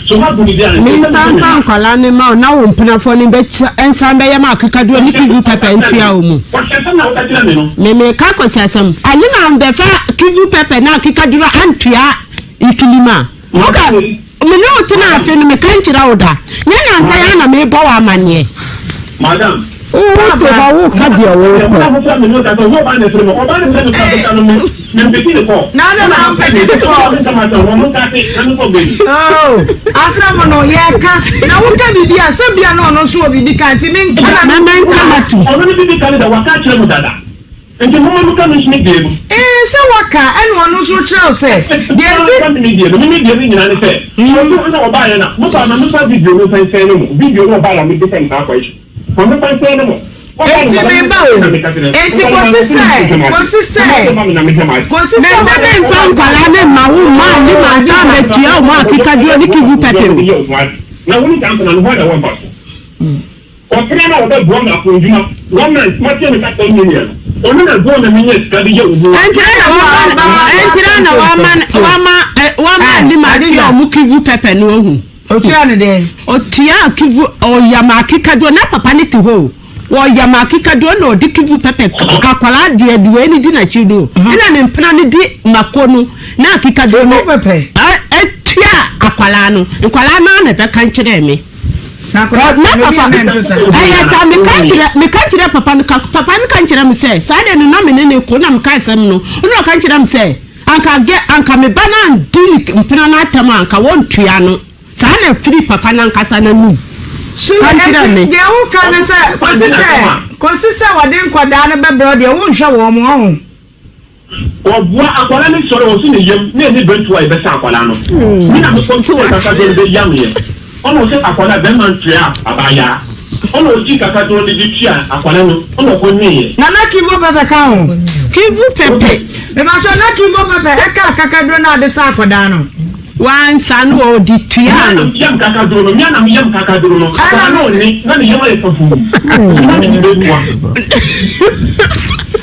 So wɔagu no deɛ a, ɛnsɛ sɛ Mensan mehwɛ me mfa mma. nkwadaa no mma wo na wo mpenafoɔ no bɛkyɛ nsan bɛyɛ ma akekadoɔ ne kivu pɛpɛ ntua wo mu. Kwasiasɛm na woka kyerɛ me no. Me meka kwasiasɛm. Ɛne na mbɛfa kivu pɛpɛ ne akekaduro antua ikilima. Woka me ne wo tena ase no meka nkyerɛ wo da. Nyɛ nansa yi ara na mebɔ wo amaneɛ. Madam. Wo te hɔ woka deɛ wopɛ. Na adɛn na wompeke ne kɔ? Oh, asɛm no yɛka na woka biribi a sɛ bia na ɔno nso wɔ biribi ka nti menka. Mɛmɛ nka matu. Ɔno ne biribi ka no da waka akyerɛ mo dada. Nti momma menka me nso me deɛ no. Ee, sɛ waka ɛna ɔno nso kyerɛ wo sɛ deɛ nti. Menka me deɛ no, me me deɛ no nyinaa ne sɛ, ɔno na ɔbaeɛ na mo ba ma memfa video no mfa nsɛn no mo, video no ɔbaeɛ a mede sɛ no saa question. Ma memfa nsɛn no mo. Enti me ba o, enti kɔsi sɛ, kɔsi sɛ, kɔsi sɛ. Mese memfa nkwadaa no mma wo mma anni m'ansa ammɛtua wɔn akekaduro ne kivu pɛpɛ o. Na wo ne saa nkwadaa no, hwan na ɛwɔ mfasoɔ? Ɔkra no a ɔbɛboa me akɔ ndwuma one month matua ne ka ten million no, ɔno na ɛboa me menya sika de yɛ wo ho Ɛnkyerɛ na wama ɛnkyerɛ na wama wama wama anim atua ɔmo kivu pɛpɛ no ohu. Otua no dɛn? Otua kivu ɔyam akekaduo na papa no te hɔ o ɔyam akekaduo na ɔde kivu pɛpɛ akwadaa deɛ de wei no di n'akyi no ɛna ne mpena no di mako no na akekaduo no ɛtua akwadaa no nkwadaa no ara na ɛbɛka nkyerɛɛ me. Na Na papa, ɛyɛ saa, meka kyerɛ, meka kyerɛ papa no, ka, papa no ka nkyerɛ me sɛ, saa deɛ no na me ne no ko, na meka asɛm no, ɛna ɔka nkyerɛ me sɛ, anka gɛ, anka me ba no andi ne mpena no atɛm a, anka wɔntua no. Saa na ɛfiri papa no ankasa n'anum So ka kyerɛɛ enti me. deɛ woka ne sɛ, kɔsi sɛ, kɔsi sɛ wɔde nkwadaa no bɛbrɛ wo deɛ, wonhwɛ wɔn, ɔho? Ɔboa akwadaa no sɔre ɔsi ne yam na ɛni bɛntu a yɛbɛsa akwadaa no. Me na mekɔ sɛ kakaduro no bɛyam yɛ. Ɔna ɔsɛ akwadaa bɛrima ntua abaayaa. Ɔna ɔgye kakaduro no de tua akwadaa no ɔna ɔkɔ nyeeɛ. Na na Kimbo Pɛpɛ ka ho. Kimbo Pɛpɛ. Mepakyɛw na Kimbo Pɛpɛ ɛka kakaduro no a ɔde sa akwadaa no? Wansa no ɔde tuaa no. Mea na meyam kakaduro no, mea na meyam kakaduro no, akwadaa no ɔnne, na ne yam ayɛ fafuu, nti na mede bɛtua.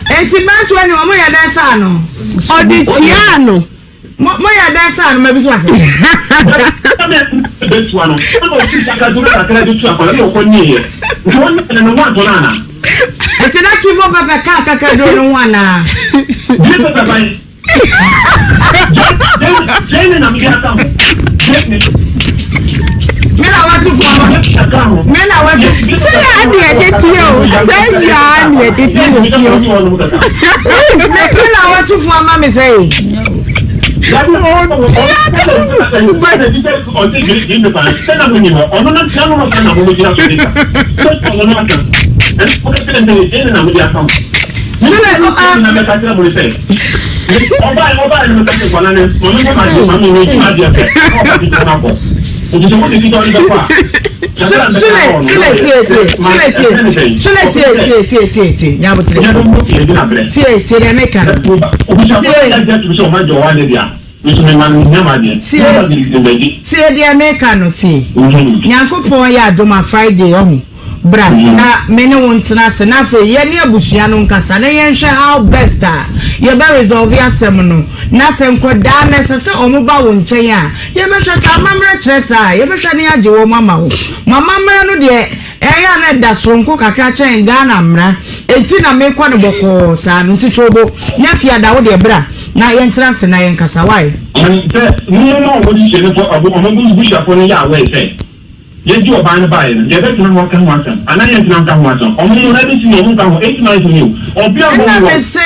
Enti mmerantewa ni wɔn yɛ dɛn saa no? Ɔde tuaa no. Mo mo yɛ dɛn saa no ma bi so ase. Na mea bɛtua no, ɛna ɔsi kakaduro kakra de tua akwadaa no na ɔkɔ nyeeɛ, nti ɔnyeeɛ no ne ho antɔ no anaa? Enti na Kimbo Pɛpɛ kaa kakaduro no ho anaa? Deɛ pɛpɛ ban. Me na watu fo ama. Me na watu. Sɛ yaa ni ɛde tie o. Sɛ yaa ni ɛde tie o. Me na watu fo ama me sɛ yi. Sule Sule tie tie Sule tie Sule tie tie tie tie tie nyabotere tie tie deɛ meka no tie tie tie deɛ meka no tie Nyankopɔn yɛ adom a Friday ɔho. Bra na me ne wo ntena ase na afei yɛne abusua no nkasa na yɛnhwɛ how best a yɛbɛ resolve asɛm no. Na sɛ nkwadaa no ɛsɛ sɛ wɔn ba wo nkyɛn a, yɛbɛhwɛ sɛ amammerɛ kyerɛ saa a, yɛbɛhwɛ na yɛagye wɔn ama wo. Mo amammerɛ no deɛ ɛyɛ a na ɛda soronko kakra kyɛn Ghana mmara, enti na mekɔ no bɔkɔɔ saa no. Nti to bo na afei ada wo deɛ bra na yɛntena ase na yɛnkasa, wai? Sɛ nneɛma a wɔhyehyɛ no fɔ wɔn abusuafoɔ no yɛ aware sɛ Yɛgye ɔbaa no baeɛ no, yɛbɛtena hɔ aka ho asɛm anaa yɛntena nka ho asɛm? Ɔmo no, ɛbɛsi nnɛ, ɔmo nka ho. Eight months ni o, ɔbea mmɔ Ɛna mu me wɔ. se,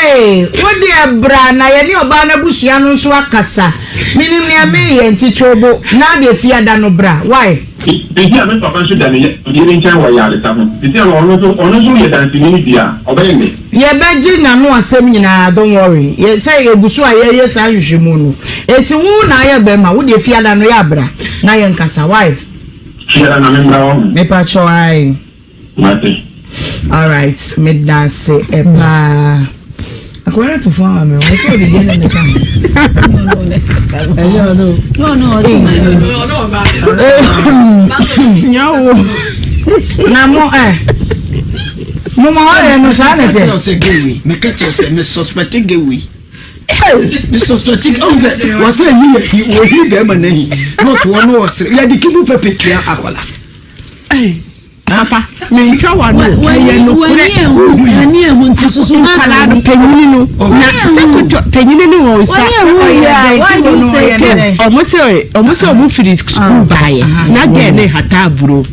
Wo deɛ bra na yɛne ɔbaa no abusua no nso akasa. Menim nea mereyɛ nti twe wo bo na deɛ fiada no bra. Wai? Seesei a me papa nso da ne yere nkyɛn wɔ ayaresa ho. Seesei a ɔno nso, ɔno nso yɛ danseni no bi a, ɔbɛyɛ nnɛ. Yɛbɛgye n'ano asɛm nyinaa, don't worry. Yɛ, sɛ yɛgu so a yɛreyɛ saa nhwehwɛmu no. Enti wo na ayɛ bɛrima, wo deɛ fiada no yɛ a bra na yɛnkasa, wai? Fiada na memmra hɔ ho. Mepakyɛw ae. Mate. Alright, medase paa. Akɔla no to fo ama me, ɔsɛ ɔde deɛ na meka ho. Ɛnyɛ ɔno. Nyawo. Na mo ɛ. Mo ma ɔyɛ no saa na ɛteɛ. Meka kyerɛ sɛ gewi. Meka kyerɛ sɛ me suspect gewi. Me suspect ɔn sɛ wɔsɛ yi yɛ hi wɔhi bɛrima na hi na ɔtoɔ no ɔsere yɛde kibu pɛpɛ tua akɔla. Papa, mentwa w'ano o, ɛyɛ nokorɛ. Nkwadaa no, panyini no, na sɛ koto panyini no wɔ nsa, sɛ ɔmo sɛ ɔmo sɛ ɔmo firi sukuu baayɛ, na gɛɛ ne hata aburo,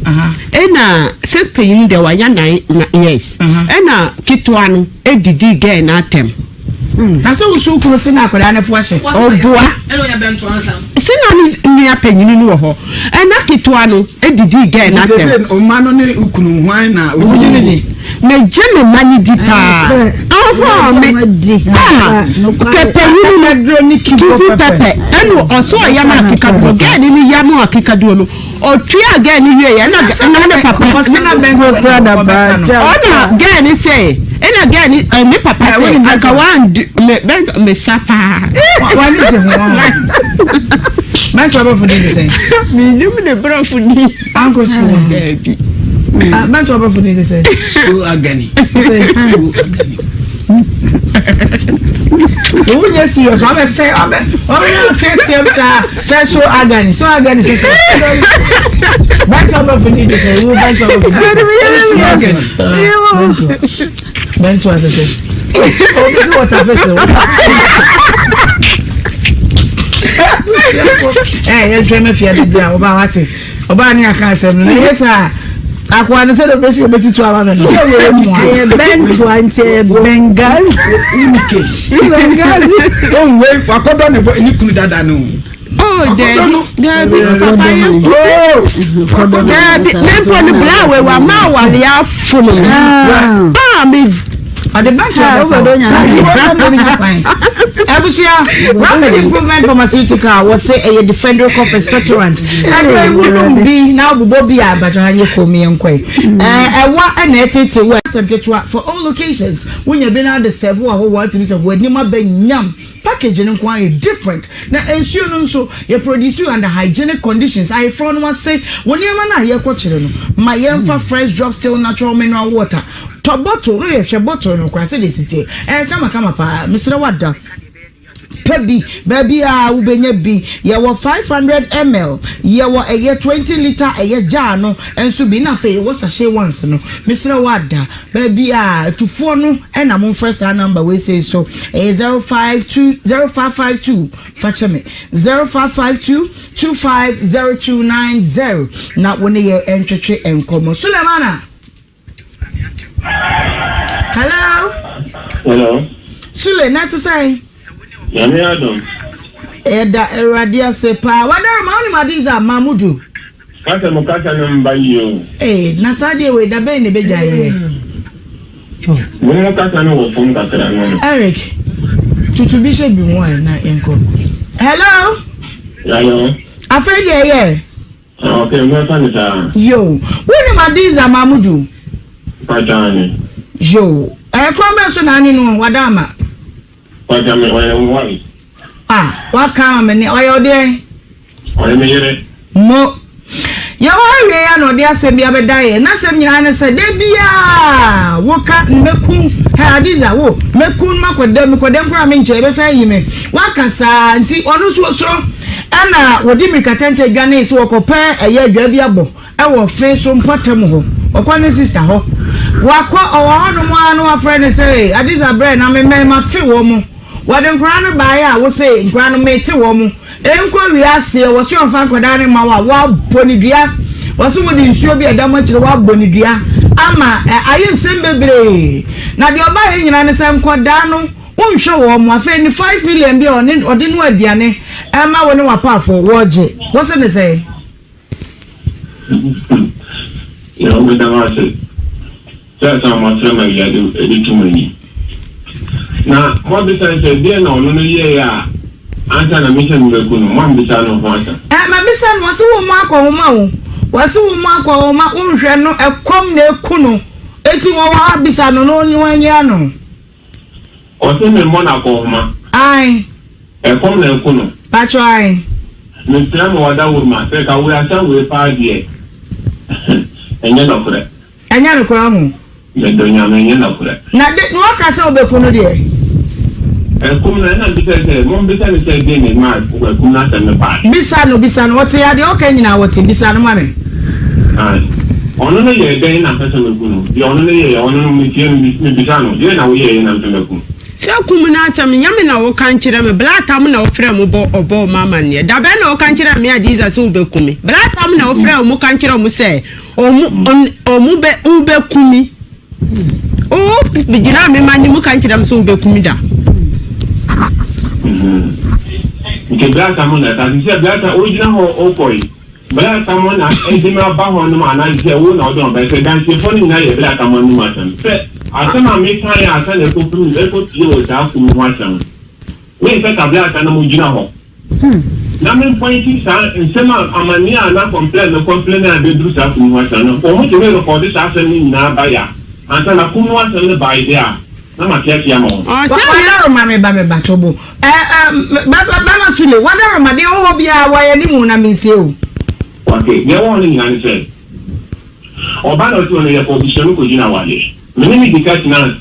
ɛna sɛ panyini deɛ wanya nine years, ɛna ketewa no edidi gɛɛ n'atɛm. Na sɛ wosu kunu se na akwadaa no fo ahyɛ. Ɔboa. Se na ne nua panyini no wɔ hɔ. Ɛna ketewa no didii gɛɛ no atɛm. Nti sese ɔma no ne okunu hwan na ogye ne di? Megye me mma no di paa. Ɔhɔ me ah kɛ panyini no kifu pɛpɛ ɛna ɔsɛ ɔyam akekaduro gɛɛ no ne yam akekaduro no. Ɔtuaa girl no wieɛ ɛna ɛna ne papa ɔna girl no sɛ ɛna girl no ɛ ne papa sɛ anka wandi me bɛ me sa paa. Wani gye ho mɛnto abɔfo din de sɛn. Menim ne brɔfo din. Anko sukuu. Daabi. Mɛnto abɔfo din de sɛn. Su agani. Su agani. Wo nyɛ serious wabɛ sɛ wabɛ wabɛ yɛ teateam saa sɛ so agani so agani sɛ sɛ bɛntɔ bɛfo ni de sɛ wo bɛntɔ bɛfo ni so agani bɛntɔ asɛ sɛ obi sɛ wɔta pɛ sɛ ɛ yɛn twɛn mɛ fia de bi a ɔba wate. Ɔbaa ne aka asɛm no na ɛyɛ saa akoa no sɛdeɛ ɔbɛsi ɔbɛtutu ama me no. Ɛyɛ bɛntoa nti ɛyɛ Benghazi. Benghazi. Ohun wei wakɔdɔ ne bɔ ne kunu dada no. Oh, dabi, dabi, papa yɛ. Oh, dabi, ne mpo ne bla wei wa ma awale afono. Ah, me. Ɔde bɛnto abasa wo. Abusua, Rapid Improvement Pharmaceutical wɔ se ɛyɛ Defender Cough Expectorant. Ɛdɔ ewu nom bi na wobobɔ bi a mpakyɛ ha nyɛ komm yɛn kɔe. Ɛwa ɛna ɛtete wo asɛm ketewa for all locations. Wonya bi na ade serve wɔ ahɔhoɔ atumi sɛ w'anim abɛ nyam. Package no nko ara yɛ different. Na nsuo no nso yɛ produce under hygienic conditions. Ayeforɔ no ase wɔ nneɛma no a yɛkɔ kyerɛ no ma yɛnfa fresh drop still natural mineral water. Tɔ bottle no deɛ hwɛ bottle no koraa sɛdeɛ ɛsi teɛ ɛyɛ kama kama paa mesrɛ wo ada pɛ bi baabi a wobɛnya bi yɛwɔ 500 ml yɛwɔ ɛyɛ 20 litre ɛyɛ jar no nso bi na afei yɛwɔ sachet ones no mesrɛ wo ada baabi a atufoɔ no ɛna momfrɛ saa number wei sei so ɛyɛ 052 0552 fa kyɛ me 0552 250290 na wo ne yɛ ntwetwe nkɔmmɔ Sulemana. Hello. Hello. Sule, na te sɛn? Nyame adom. Ɛda Awurade ase paa. Wadara ma wonim Adiza Mamudu. Kasa mu kasa no mba yie o. Ee, na saa deɛ wei da bɛn na ebegya yɛ? Mo mu kasa no wɔ fam kakra no no. Eric, tutu bi hyɛ bi mu a na yɛnkɔ. Hello. Hello. Afei deɛ yɛ. Ah ok mɛfa no saa. Yoo, wonim Adiza Mamudu? Mpakyɛ aane. Yoo, ɛɛ kwan bɛn so na ane no wada ama? Mpakyɛ me ɔyɛ wo wife. Ah, waka ama me ne, ɔyɛ wo deɛn? Ɔyɛ me yere. Mo. Yɛwɔ ha wiei a na ɔde asɛm bi abɛda yɛn. N'asɛm nyinaa ne sɛ, da biara woka mɛku hɛ Adiza, wo, mɛku no makɔda mu, kɔda mu koraa menkyɛ, yɛbɛsan ayi me. Waka saa nti ɔno nso osuro. Ɛnna wɔde mmirikatɛntɛ dwanee sɛ wɔkɔpɛ ɛyɛ adwaa bi abɔ wɔ fe so mpɔtam hɔ. Ɔkɔ ne sista hɔ. Wakɔ, ɔwɔ hɔnom ara na wɔafrɛ no sɛ, Adiza brɛ na me mmarima fe wɔn. Wɔde nkwadaa no baeɛ a, wose nkwadaa no mete wɔn. Ɛnkɔ wiase, wɔse ɔmfa nkwadaa no mma wo a, woabɔ no dua. Wɔse wode nsuo bi a ɛda mo akyire, woabɔ no dua ama ayɛ nsɛm bebree. Na deɛ ɔbaeɛ nyinaa ne sɛ nkwadaa no, Wonhwɛ wɔn mo afei ne 5 million bi a ɔne ɔde noa aduane ɛma wo ne w'apaafoɔ wɔgye wo se ne sɛn? Yɛwɔ meda mo ase sɛ asan mo asrɛ ma awia de de to mo anim. Na moabisa no sɛ deɛn na ɔno no yɛeɛ a ansa na me sɛ mebɛku no, moammisa no ho asɛm. Ɛ mabisa no ɔse wo mo akɔnhoma o wɔse wo mo akɔnhoma wonhwɛ no ɛkɔm na eku no eti wɔwɔ ha bisa no na ɔnyi wɔnyi ano. Ɔse me mmɔ no akɔnhoma. Ae. Ɛkɔm na ɛku no. Pakyɛ ae. Mesrɛ mo ɔdawuruma sɛ ka wei asɛm wei paa deɛ ɛnyɛ nɔkorɛ. Ɛnyɛ nokorɛ ɔho. Medɔ Nyame ɛnyɛ nɔkorɛ. Na de na waka sɛ wobɛku no deɛ. Ɛkum no ɛna mbisa sɛ mombisa no sɛ deɛ na ɛmaa ɛkum no asɛm no baeɛ. Bisa no bisa no ɔte a deɛ ɔka nyinaa ɔte bisa no ma me. Ae. Ɔno no yɛɛ dɛn na mpɛ sɛ meku no? Deɛ ɔno no yɛeɛ, ɔno no metie no, mebisa no, deɛn na woyɛeɛ na mpɛ mɛku no? Sɛ kum no asɛm, nyɛ me na woka nkyerɛ me, Blatam na wofrɛ mo bɔ ɔbɔɔ m'amanneɛ. Da bɛn na woka nkyerɛɛ me Adiza sɛ wobɛku me? Blatam na wofrɛ wɔn ka nkyerɛ wɔn sɛ wɔn wɔn bɛ wobɛku me. Wo gyinaa me ma anim ka nkyerɛ me sɛ wobɛku me da. Nti Blatam na ɛka sɛ Blatam wogyina hɔ wokɔ yi. Bere a Samuel na ede me aba hɔ no ma anaasɛ wo na wode wɔn bae, sɛ dansefoɔ no nyinaa yɛ bere a Samuel anom asɛm, sɛ asɛm a mekaeɛ ansa na ɛkɔfiri ɛkɔpue wɔ saa kum yi ho asɛm no, mensɛ ka bere a na mogyina hɔ na me mpɔnti saa nsɛm a amanneɛ a na kɔmplɛn no kɔmplɛn a ɛbɛduru saa kum yi ho asɛm no, wɔtumi rekɔɔde saa asɛm no nyinaa baeɛ a, ansa na kum no asɛm no baeɛ deɛ a, na mateatea ama wɔn. Ɔsɛ Wadaroma me ba me ba tobo Eh eh Bɛma Sule, wadaroma deɛ ɛwɔ hɔ biara wɔ yɛn anim na mentie o. Ok, deɛ ɛwɔ hɔ no nyinaa ne sɛ, ɔbaa na ɔte hɔ no yɛkɔɔ abusua mu kɔgyina awadeɛ. Me ne no di ka tenaa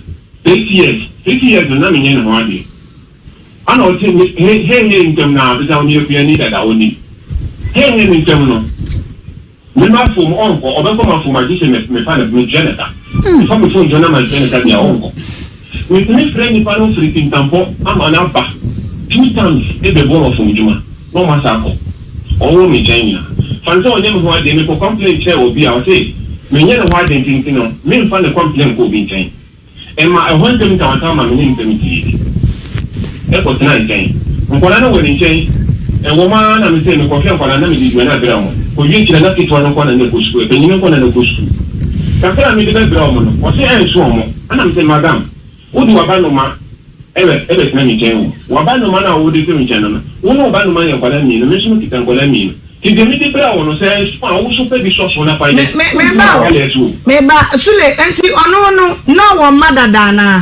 6 years, 6 years no na menyɛ ne ho adeɛ. Ana ɔte me he he he ntɛm no ara, bisa ɔno yɛ kuani dada ɔnim. He he me ntɛm no. Me m'afuom ɔnkɔ, ɔbɛkɔ m'afuom a gyesɛ me mefa no metua no ka. Mefa me phone to na mantua no ka deɛ a ɔnkɔ. Metumi frɛ nipa no firi Kintampo ama no aba two times bɛboa m'afuom dwuma na ɔmo asan akɔ. Ɔwɔ me nkyɛn nyinaa. Fa no sɛ ɔnyɛ me ho adeɛ, mekɔ complain kyerɛ obi a ɔse menyɛ ne ho adeɛ nti nti no memfa ne complain nkɔ obi nkyɛn. Ɛma ɛhɔ ntɛm ntawantawɔ ma me ne ntɛm dii. Kɔtenaa nkyɛn. Nkwadaa no wɔ ne nkyɛn. Ɛwom ara na mese mekɔhwɛ nkwadaa no na mede aduane abrɛ wɔn. Kɔwie akyire na ketewa no nko ara na na ɛkɔ sukuu, panin no nko ara na na ɛkɔ sukuu. Kakra a mede bɛbrɛ wɔn no, ɔse ɛnso wɔn. Ɛna mese, Madam, Wode w'abanoma ɛbɛ ɛbɛtena me nkyɛn o. W'abanoma no a wode te me nkyɛn no no, wo ne w'abanoma yɛ nkwadaa mmienu, me nso mekita nkwadaa mmienu. Nti deɛ mede brɛɛ wo no, sɛ ɛso a, wo nso fa bi sɔ so na fa Me yɛ. me Wontumi meba o, awaleɛ so o. meba. Sule, nti ɔno no, na ɔwɔ mma dada anaa?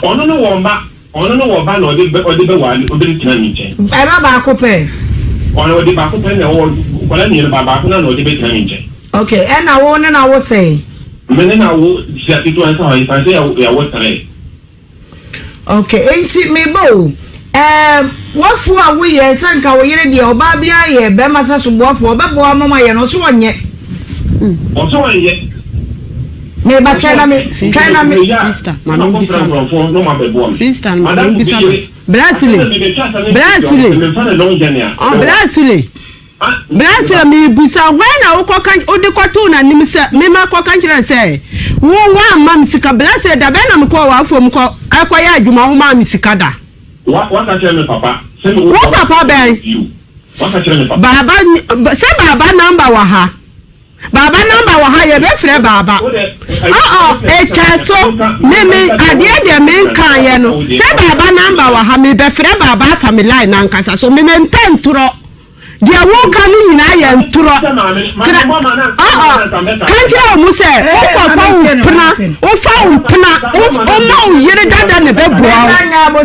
Ɔno no wɔ mma, ɔno no wɔ ba na ɔde bɛ ɔde bɛware ɔde no tena me nkyɛn. Ɛba baako pɛ? Ɔno ɔde baako pɛ na ɛwɔ nkwadaa mmienu ba baako no na ɔde bɛtena me nkyɛn. Ok, ɛna wo ne no awo sɛn? Me ne no awo sua ketewa nsa hɔ yɛfa sɛ yɛawo three. Ok, enti meba o, ɛɛm w'afuo a woyɛ sɛ nka wo yere deɛ ɔbaa biara yɛ bɛrima sɛ soboafoɔ ɔbɛboa ama moayɛ no ɔse ɔnyɛ. Ɔse ɔnyɛ. Meba twɛn na me twɛn na me. Sister, ma me mbisa no. Sister, ma me mbisa no. Bra Sule, bra Sule, oh bra Sule, bra Sule, mebisa hwan na wokɔka wode kɔtoo n'anim sɛ mema kɔka nkyerɛ no sɛ wo woamma me sika bra Sule da bɛn na mekɔɔ w'afuom kɔ ɛkɔyɛ adwuma womaa me sika da. Waka kyerɛ me papa sɛ me wo papa bɛn? Baaba sɛ baaba number wɔ ha. Baaba number wɔ ha yɛbɛfrɛ baaba ɔɔ ɛtwa so me me adeɛ deɛ me nkaeɛ no sɛ baaba number wɔ ha mebɛfrɛ baaba afa me line nankasa so me mempɛ ntorɔ deɛ woka no nyinaa yɛ ntorɔ kra ɔɔ ka nkyerɛ wɔn sɛ wokɔfa wo mpena wofa wo mpena woma wo yere dada na ɛbɛboa wo.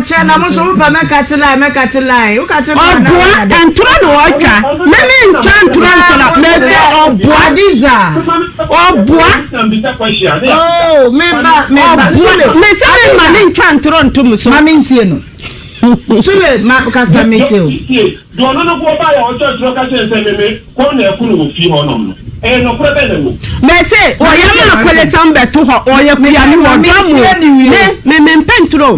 Ɔboa ntorɔ na ɔtwa me me ntwa ntorɔ nsɔla mese ɔboa ɔboa ɔboa mese me ma ne ntwa ntorɔ nto me so. Mame ntie no Sule ma kasa me tie o. Deɛ ɔno no boɔ baeɛ a ɔkyerɛkyerɛ ka kyerɛ sɛ meme kɔm na ɛko no wɔ fie hɔ nom no ɛyɛ nɔkorɛ bɛn na ɛwɔ mu. Mese ɔyɛ ma akolesam bɛto hɔ ɔyɛ kuani ɔdɔ mo me me me mpɛ ntoro ɔdɔ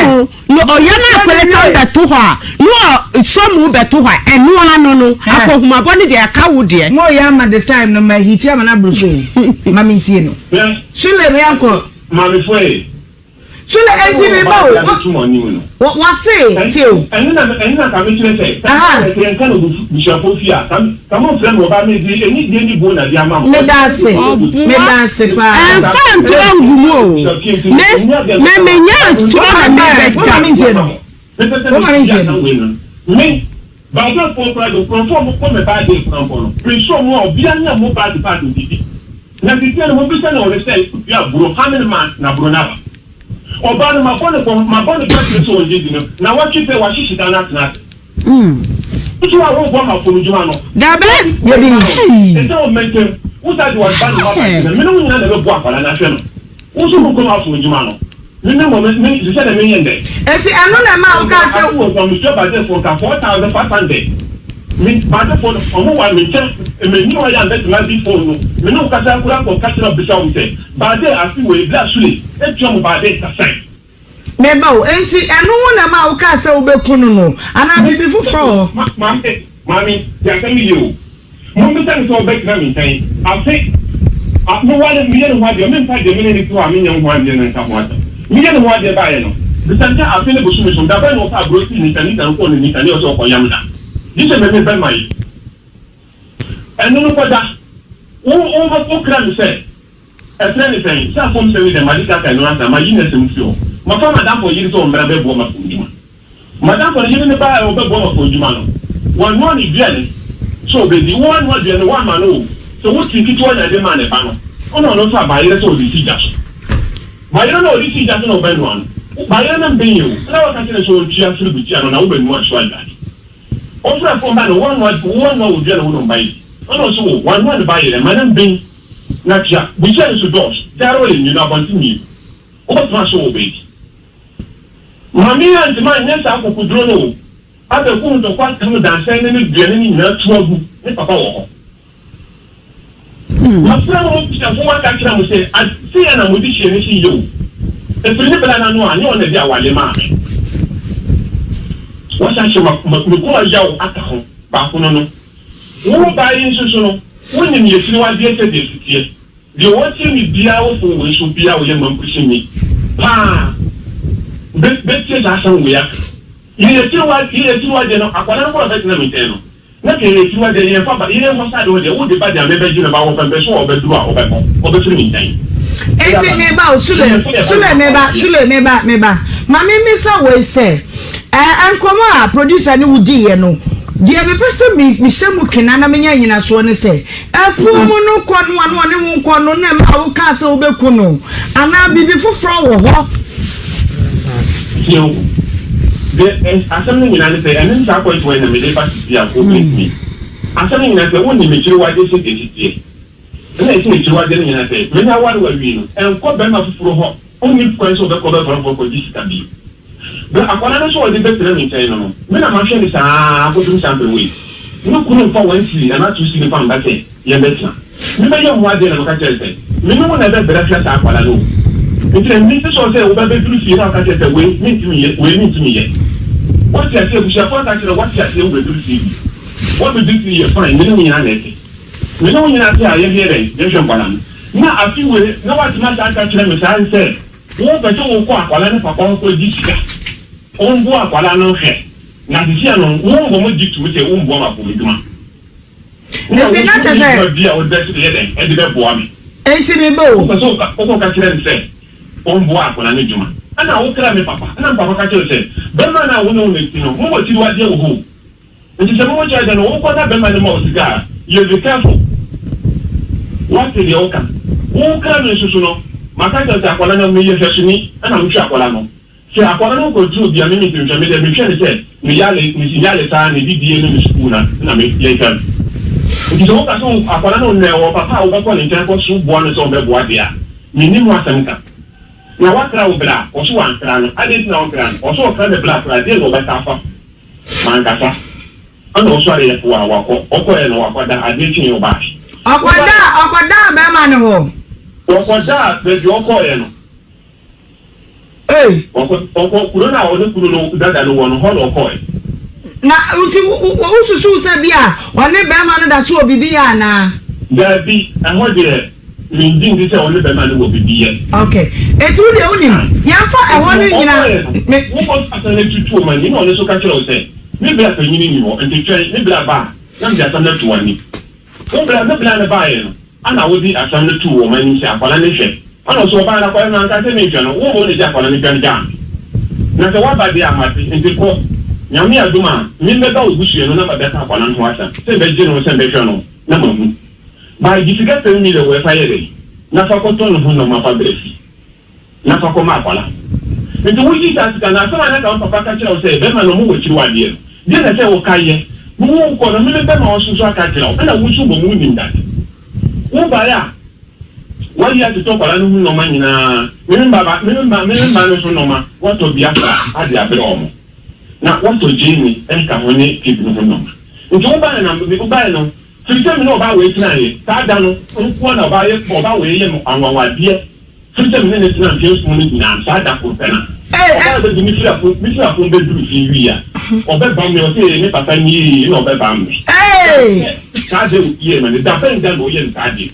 mo. No ɔyɛ no akɔlɛsam bɛto hɔ a no ɔsɔ mu bɛto hɔ a ɛno ara no no akɔhumabɔ no deɛ ɛka wo deɛ. Mo yɛ ama this time no ma hiti ama no aboro so o ma me ntie no. Sule me yankɔ. Maame fo ee. Sule enti me ba o wo wase tie o. Ɛno na ɛno na ka me kyerɛ sɛ ka me kyerɛ nka no busuafo fie a ka ka mo nfrɛ me ɔbaa me de ɛni die ni buo na de ama mo. Meda ase meda ase paa. Ɛnfa ntorɔ ngu mu o me me me nya ntorɔ na me bɛ da. Woma me ntie no woma me ntie no. Me baadefoɔ koraa de nkurɔfoɔ a wɔkɔ me baade koraa mpo no me nso wɔn a obiara nyɛ mo baade baade odidi na sisi no mo bisa na wɔn sɛ dua aburo how many months na aburo no aba ɔbaa no mabɔ no bɔ mabɔ no bɔ kyerɛ sɛ wɔn gye di no na wɔtwe pɛ wɔahyehye dan no atena ase. Nso a wobɔ ma fam dwuma no. Dabe. Yɛbi. Ɛsɛ wo mmɛntɛm. Wo sa de wɔn ba no ma ba gyina. Me ne wo nyinaa na ɛbɛboa akwadaa no ahwɛ no. Wo nso wokɔ ma fam dwuma no. Me me mmɔ me me sɛ dɛ menyɛ ndɛ. Enti ɛno na ɛmaa wokaa sɛ. Ase wɔ sɛ mesua badefoɔ nka 4500. Me badefoɔ no ɔmo wa me nkyɛn me ni hɔ yɛ a mbɛtena adi phone no me ne wo kasa koraa kɔ ka kyerɛ bisa wɔn sɛ bade afe wei bla sule etua mo bade ka sɛn. Me ba o, enti ɛno ho na ɛmaa wokaa sɛ wobɛku no no, anaa biribi foforɔ wɔ hɔ? Maame, maame, tie asɛm no yie o. Mommisa no sɛ ɔbɛtena me nkyɛn afe a meware no, meyɛ ne ho adeɛ, memfa deɛ me ne no te hɔ a menyɛ ho adeɛ no nka ho asɛm. Meyɛ ne ho adeɛ baeɛ no, bisa no sɛ afe ne bosome so, da bɛn na ɔfaa aburoo sii ne nsa nika no kɔɔ ne nika ne ɔsɛ ɔkɔyam da. Gye sɛ me me bɛma yi. Ɛno no kɔda. Wo, wo, wokra me sɛ. Ɛfrɛ no sɛn? Sɛ afɔm sɛm yi dɛ made kaka ɛno ansa mayi n'asɛm firi hɔ. Mafa m'adamfo yere sɛ ɔmmra bɛboa m'afɔm dwuma. M'adamfo no yere no baa a ɔbɛboa m'afɔm dwuma no, wanoa no aduane sɛ ɔbɛdi. Woanoa aduane no woamma no o, sɛ wo tiri ketewa na ɛde maa ne ba no, ɔna ɔno nso a bayerɛ sɛ ɔde si gya so. Bayerɛ no a ɔde sii gya so na ɔbɛnoa no, bayerɛ no mben o, na waka kyerɛ no sɛ ɔntua afiribukyia no na wobɛnoa nso aduane. Ɔfrɛ fɔm ba no, woanoa woanoa wo aduane wo na ɔmba yi. Ɔna ɔse wo, wanoa no bayerɛ, ma no mben. Na tua, bukyia no so dɔɔso, gyaare hɔ yɛ nwunu, abɔnten mmienu. Wobɛtumi asɔ wɔ baabi. Maame antumi anyɛ saa akokoduro no o. Abɛko ntɔkwa atam dansɛn ne ne duane no nyinaa tu agu, ne papa wɔ hɔ. Mafrɛ mo abusuafoɔ aka akyerɛ mo sɛ, ade sei a na mode hyɛ ne se yɛ o. Ɛfiri ne bra no ano a, nyɛ ɔno na ɛde awale maa me. Wasan ahyɛ me koma yaw aka ho, baako no no. Wo baa yi nso so no, wonim yɛkyiri w'adeɛ sɛdeɛ ɛsi teɛ. Deɛ ɔtie me biara wɔ fon wei so biara ɔyɛ mampuhyɛni paa bɛ bɛtie saa asɛm wei aka. Yɛ yɛkyiri wa yɛ yɛkyiri w'adeɛ no akwadaa no koraa ɔbɛtena me nkyɛn no na ka yɛ yɛkyiri w'adeɛ yɛmfa ba yɛ yɛnkɔ sade hɔ deɛ wode ba deɛ a mebɛgye no ba wɔ pɛmpɛ so a ɔbɛduru a ɔbɛkɔ ɔbɛfiri me nkyɛn. Enti me ba o, Sule, Sule me ba, Sule me ba, me ba. Ma me mmisa wei sɛ, ɛɛ nkɔmɔ a producer ne wo diiɛ no, deɛ mepɛ sɛ me mehyɛ mu kena na menya nnyinasoɔ ne sɛ, afuo mu no kɔ no a na ɔne wo nkɔ no na ɛma wo kaa sɛ wobɛku no, anaa biribi foforɔ wɔ hɔ? Tie o, deɛ asɛm no nyinaa ne sɛ, ɛno ne saa point wei na mede ba sisi a, wobɛtumi. Asɛm no nyinaa sɛ, wonnim akyiriwadeɛ sɛdeɛ ɛsi teɛ. Nna esi n'ekyiwadze no nyina sɛ, Menye awar wo ewie no, nnkɔ bɛrima fofor hɔ, onnyi kwan sɛ ɔbɛkɔ ɔbɛfora fofor kɔgye sika bio. Ber akwadaa no so a ɔdze bɛtsena me nkyɛn no no, me na mahwɛ no saa ara kɔpem saa mber wei. No kun mmfa one cedi anaa two cedi mpo ammba sɛ yɛmbɛtsena. Mebɛyɛ ho adze na meka kyerɛɛ no sɛ, Me nye wo na ebɛbrɛ ahwɛ saa akwadaa no o. Ntsi na minnsi sure sɛ wobɛbedur fie na wɔaka kyerɛ sɛ wei menntumi nnyɛ, wei menntumi nnyɛ. Wɔatse ase, ebusuafo aka akyerɛ wo, wɔatse ase, wobedur fie bi. Woebedur fie yɛ fine, me nye wo nyina na etse. Me ne wo nyinaa te a yɛhwɛ dɛn? Yɛhwɛ nkwadaa no. Na afe wei na woatumi asan aka akyerɛ me saa sɛ wopɛ sɛ wokɔ akwadaa no papa hɔ kɔgye sika. Womboa akwadaa no hwɛ. Na sesia no wo mmom gye tom sɛ womboa m'apɔmudwuma. Na wo Nti na nso kyerɛ wonni sɛ. dwuma bi a wode bɛyɛ dɛn de bɛboa me. Nti me ba o. Wopɛ sɛ wokɔka kyerɛ no sɛ ɔmboa akwadaa no dwuma. Ɛna wokra me papa. Ɛna me papa ka kyerɛ wo sɛ bɛrima no a wo ne wo no te no mowɔ akyiwadeɛ wɔ hɔ o. Nti sɛ momo kyerɛ dɛ no wokɔ na bɛma no ma wo sika a yɛ be careful wate deɛ woka wo kra no nso so no maka kyerɛ wo sɛ akwadaa no meyɛ hwɛsoni ɛna mehwɛ akwadaa no sɛ akwadaa no kɔ duro bia me mentumi nhwɛ me deɛ mehwɛ no sɛ ne yale ne yale saa ne didie ne ne sukuu na na me yɛhwɛ no nti sɛ woka sɛ akwadaa no nɛ wɔ papa a wobɛkɔ ne nkyɛn kɔ so boa no sɛ ɔbɛboa deɛ a mennim ho asɛm ka na wakra wo bra ɔso wankra no adɛn nti na wankra no ɔso ɔkra ne bra koraa deɛ na ɔbɛka afa ho. Mankasa. Ɛna ɔsɔreeɛ po a wakɔ. Ɔkɔeɛ no wakɔda, adeɛ kyeeɛ ɔbaae. Ɔkɔdaa, ɔkɔdaa bɛrima no hɔ. Ɔkɔdaa baabi a ɔkɔeɛ no. Ei. Ɔkɔ, ɔkɔ kuro no a ɔne kunu no dada no wɔ no, hɔ na ɔkɔeɛ. Na nti wo, wo, wosusuw sɛ bi a ɔne bɛrima no da so wɔ biribi yɛ anaa? Daabi, ɛhɔ deɛ. Mengye ndi sɛ wo ne bɛma no wɔ biribi yɛ. Ok, enti wo deɛ wonim, yɛmfa ɛhɔ no nyina, me. Wo kɔ so asɛm no tutu wɔn ani, na ɔno nso ka kyerɛ wo sɛ, Me bra panyin nni hɔ, enti twɛn, me bra ba a, na mede asɛm no ato w'anim. Wo bra, me bra no baeɛ no, ɛna wode asɛm no too wɔn anim sɛ akwadaa no nhwɛ. Ɛna ɔse, Ɔbaa no, akwadaa no, manka sɛ menhwɛ no, wo mmom na gye akwadaa no dwane gyaa me. Na sɛ woaba deɛ a, mate, enti kɔ. Nyame adom a, me mɛba wo busua no na mabɛka akwadaa no ho asɛm, sɛ mɛgye no, sɛ mɛhwɛ no, na mahu. By gye sika 10 million wei fa yɛ dɛn na fa kɔtɔ ne ho nnoɔma fa brɛ fie na fa kɔma akwadaa nti wo gye saa sika no asɛm a na ka wo papa ka kyerɛ wo sɛ bɛma no ɔmo wɔ akyiri wɔ adeɛ no deɛ na sɛ wo ka yɛ wo wo kɔ no me me bɛma wo nso aka kyerɛ wo ɛna wo nso mmom wo nim that wo baeɛ a wayi atotɔ akwadaa no ho nnoɔma nyinaa me me mma me me mma me me mma no nso nnoɔma watɔ bi afra ade abrɛ ɔmo na watɔ gyeene ɛka ho ne pig no ho nnoɔma nti wo baeɛ na wo baeɛ no Firi sɛ me ne ɔbaa wei tenaeɛ, saa da no nko ara na ɔbaa yɛ, ɔbaa wei yɛ me anwanwadeɛ, firi sɛ me ne no tenaa mfeɛ nson no nyinaa no, saa da koro pɛ na ɔbaa bɛdu, mefiri afuom, mefiri afuom bɛduru fie wie a, ɔbɛbam me, ɔse, Ee, me papa nie, ɛna ɔbɛbam me. Saa da wei yɛɛ m'ani, da bɛn da na ɔyɛɛ me saa adeɛ yi?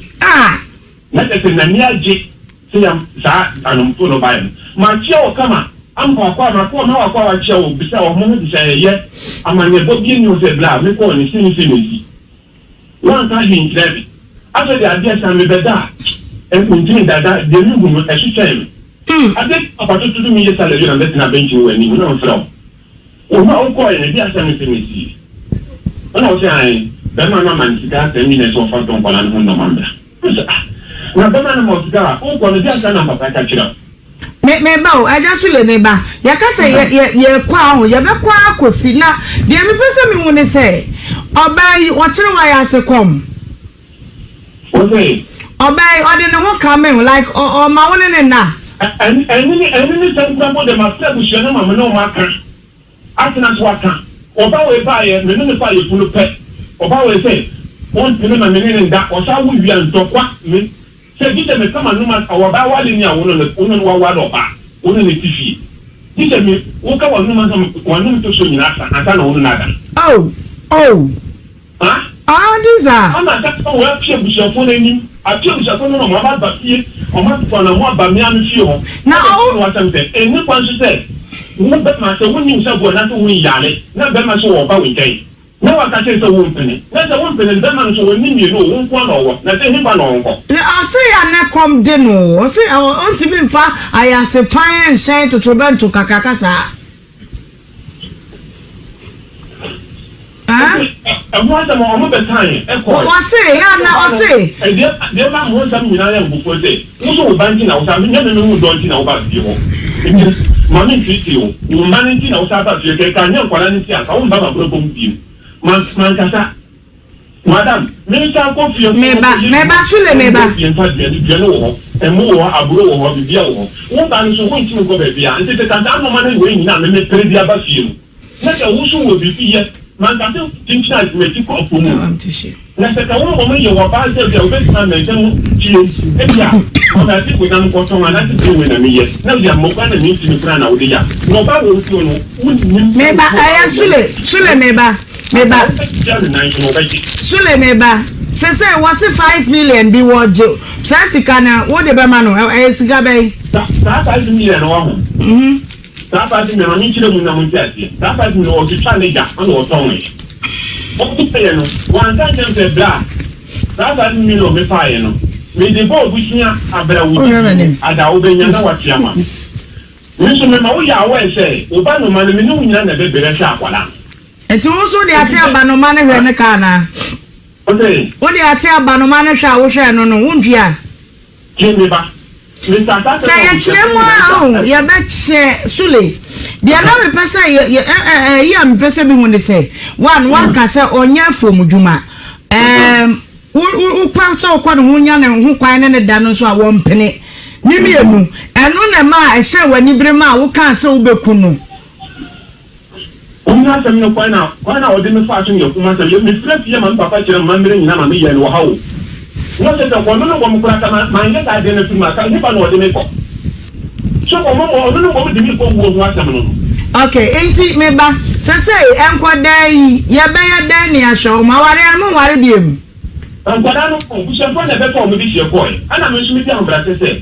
Na kyerɛ sɛ n'ani agye sɛ yam saa anomfo no baeɛ no. Makyea wo kama, ampa akɔ a makɔ ma wakɔ a wakyea wo, bisa wɔn ho te sɛ ɛyɛ amanneɛbɔ bi nni hɔ sɛ berɛ a mekɔɔ no sei ne sei na ɛsi. Woanka hwee nkyerɛ me. Afei deɛ adeɛ sa mebɛda a, mentumi nda da, deɛ mehu no ɛso kyɛn me. Adeɛ kye anɔpa tututu meyɛ salad wie na mɛtena bɛnkyi no wɔ anim na mefrɛ wo. Wo hɔ a wokɔɔeɛ no, ɛdeɛn asɛm ne sɛ mesie? Ɛna ɔse ae, bɛrima no ama no sika asɛm bi na ɛsɛ ɔfa tɔ nkwadaa no ho nnoɔma mbra. Mese ah, na bɛrima no ma wo sika a, wokɔ no deɛn asɛm na mpapa ka kyerɛ wo? Me me ba o, Agya Sule me ba, yɛka sɛ yɛ yɛ yɛkɔ a ho, yɛbɛkɔ ara akɔsi na deɛ mepɛ sɛ mehu ne sɛ, ɔbaa yi ɔkyere wayɛ ase kɔm. Wose? Ɔbaa yi ɔde ne ho kame wo like ɔ ɔma wo ne ne nna. Ɛne ne ɛne ne sɛm koraa mpo deɛ mafrɛ abusua no ama me ne wɔn aka atena so aka. Ɔbaa wei baeɛ me ne no faa yafunu pɛ. Ɔbaa wei sɛ ɔmpene ma me ne no nda ɔsan wo wie a ntɔkwa me sɛ gye sɛ meka m'anom a ɔbaa wale ni a wo ne no wo ne no waware ɔbaa wo ne no te fie gye sɛ me woka w'anom asɛm w'anom to so nyinaa sa ansa na wo ne no ada. Oh oh. Ha? Ah Adiza. Ama nka sɛ wɔapue abusuafoɔ no anim, apue abusuafoɔ no na wɔn aba fie, wɔn atutu anamɔ aba me ara me fie hɔ. Na Ɛna ɔwo. ɔka no asɛm sɛ, Ɛnni kwan so sɛ wo bɛma, sɛ wonni wo sabu anaasɛ wonyare, na bɛma sɛ wɔba wo nkyɛn. Na waka kyerɛ sɛ wompene. Na sɛ wompene no, bɛrima no nso ɔnni mmienu o, wo nko ara na ɔwɔ, na sɛ hefa na ɔnkɔ? Na ɔse a na kɔm de no o, ɔse ɔntumi mfa ayase pan nhyɛn totorobɛnto kakraka saa. Ɔse ɛho asɛm a ɔmo bɛkae kɔe. Ɔse yɛ a na ɔse. Deɛ deɛ ɛma ho nsɛm nyinaa yɛ nkofoɔ sɛ, wo nso wo ba nti na wo san, nyɛ me me wo dɔ nti na wo baa fie hɔ. Nti ma me nteetee wo, wo mma no nti na wo san baa fie, kɛ nka nyɛ nkwadaa no nti a, nka wo mma m'abrabɔ mu bio. Mankasa. Madam, mensan nkɔ fie nkɔ Meba, nkɔyɛ meba, adwuma Sule, meba. Nkɔ fie mfa aduane, aduane wɔ hɔ, ɛmo wɔ hɔ, aburo wɔ hɔ, biribiara wɔ hɔ. Wo ba no nso, wontumi nkɔ baabiara. Nti sɛ ka saa nnoɔma no wei nyinaa a me mepere de aba fie no, na sɛ wo nso wɔ biribi yɛ, manka sɛ kyinkyin a m'akyi kɔ afuo mu o. Na sɛ ka wo mmom yɛ wɔ baa sɛ ebia wobɛtumi ama ntam fie, ebia asase wei na mekɔtɔn anaasɛ fie wei na meyɛ, na ebia mmɔfra na mentumi koraa na wode yɛ a, na ɔbaa wɔ wo fie no, wonnim sɛ Meba, ɛyɛ Sule, Sule, meba. Me ba. Sule me ba, sesei wɔse 5 million bi wɔ gye saa sika no wo de bɛma no ɛyɛ sika bɛn? Saa 5 million no wahu? Saa 5 million ma me nkyerɛ mu na mo nte aseɛ. Saa 5 million ɔtwitwa ne gya ɛna ɔtɔn yɛ. Ɔtɔn yɛ no wanka nkyerɛ me sɛ bra saa 5 million me faa yɛ no me de bɔ obusua abra wo didi mu ada wobɛnya na watua ma me. Me nso me ma wo yɛ aware sɛ wo ba no ma no me ne wo nyina na ɛbɛbrɛ hwɛ akwadaa no. Nti wo nso wode ate abanoma no hwɛ no ka anaa? Wode ate abanoma no hwɛ a wohwɛɛ no no, wontua? Sɛ yɛkyerɛ mu a, oh, yɛbɛkyɛ Sule. Deɛ na mepɛ sɛ yɛ yɛ ɛ ɛ ɛyi a mepɛ sɛ mehu ne sɛ, one, waka sɛ ɔnyɛ afuom dwuma. Ɛɛm, wo wo wopɛ sɛ wokɔ ne ho nya ne ho kwan ne ne da no nso a, wɔmpene. Ne mmienu, ɛno na ɛmaa ɛhyɛɛ w'anibere maa wokaa sɛ wobɛku no. Ɔnni asɛm no kwan na kwan a ɔde me faa so no yɛ kum asɛm. Yɛ mefrɛ fie ma me papa kyerɛ me mammerɛ nyina ma me yɛɛ no ɔhaw o. Na ɔkyerɛ sɛ ɔno no mmom koraa ka ma manyɛ saa adeɛ no afiri mu a ka hefa na ɔde me kɔ? So ɔmo mmom ɔno no mmom de me kɔ wuo ho asɛm no no. Ok nti me ba sɛsɛi nkɔdaa yi yɛbɛyɛ dɛn ne ahwɛ wɔn awareɛ no monware biom. Nkwadaa no abusuafoɔ na ɛbɛfa wɔn de hyia kɔɔɛ ɛna me nso medi ahobrɛaseɛ sɛ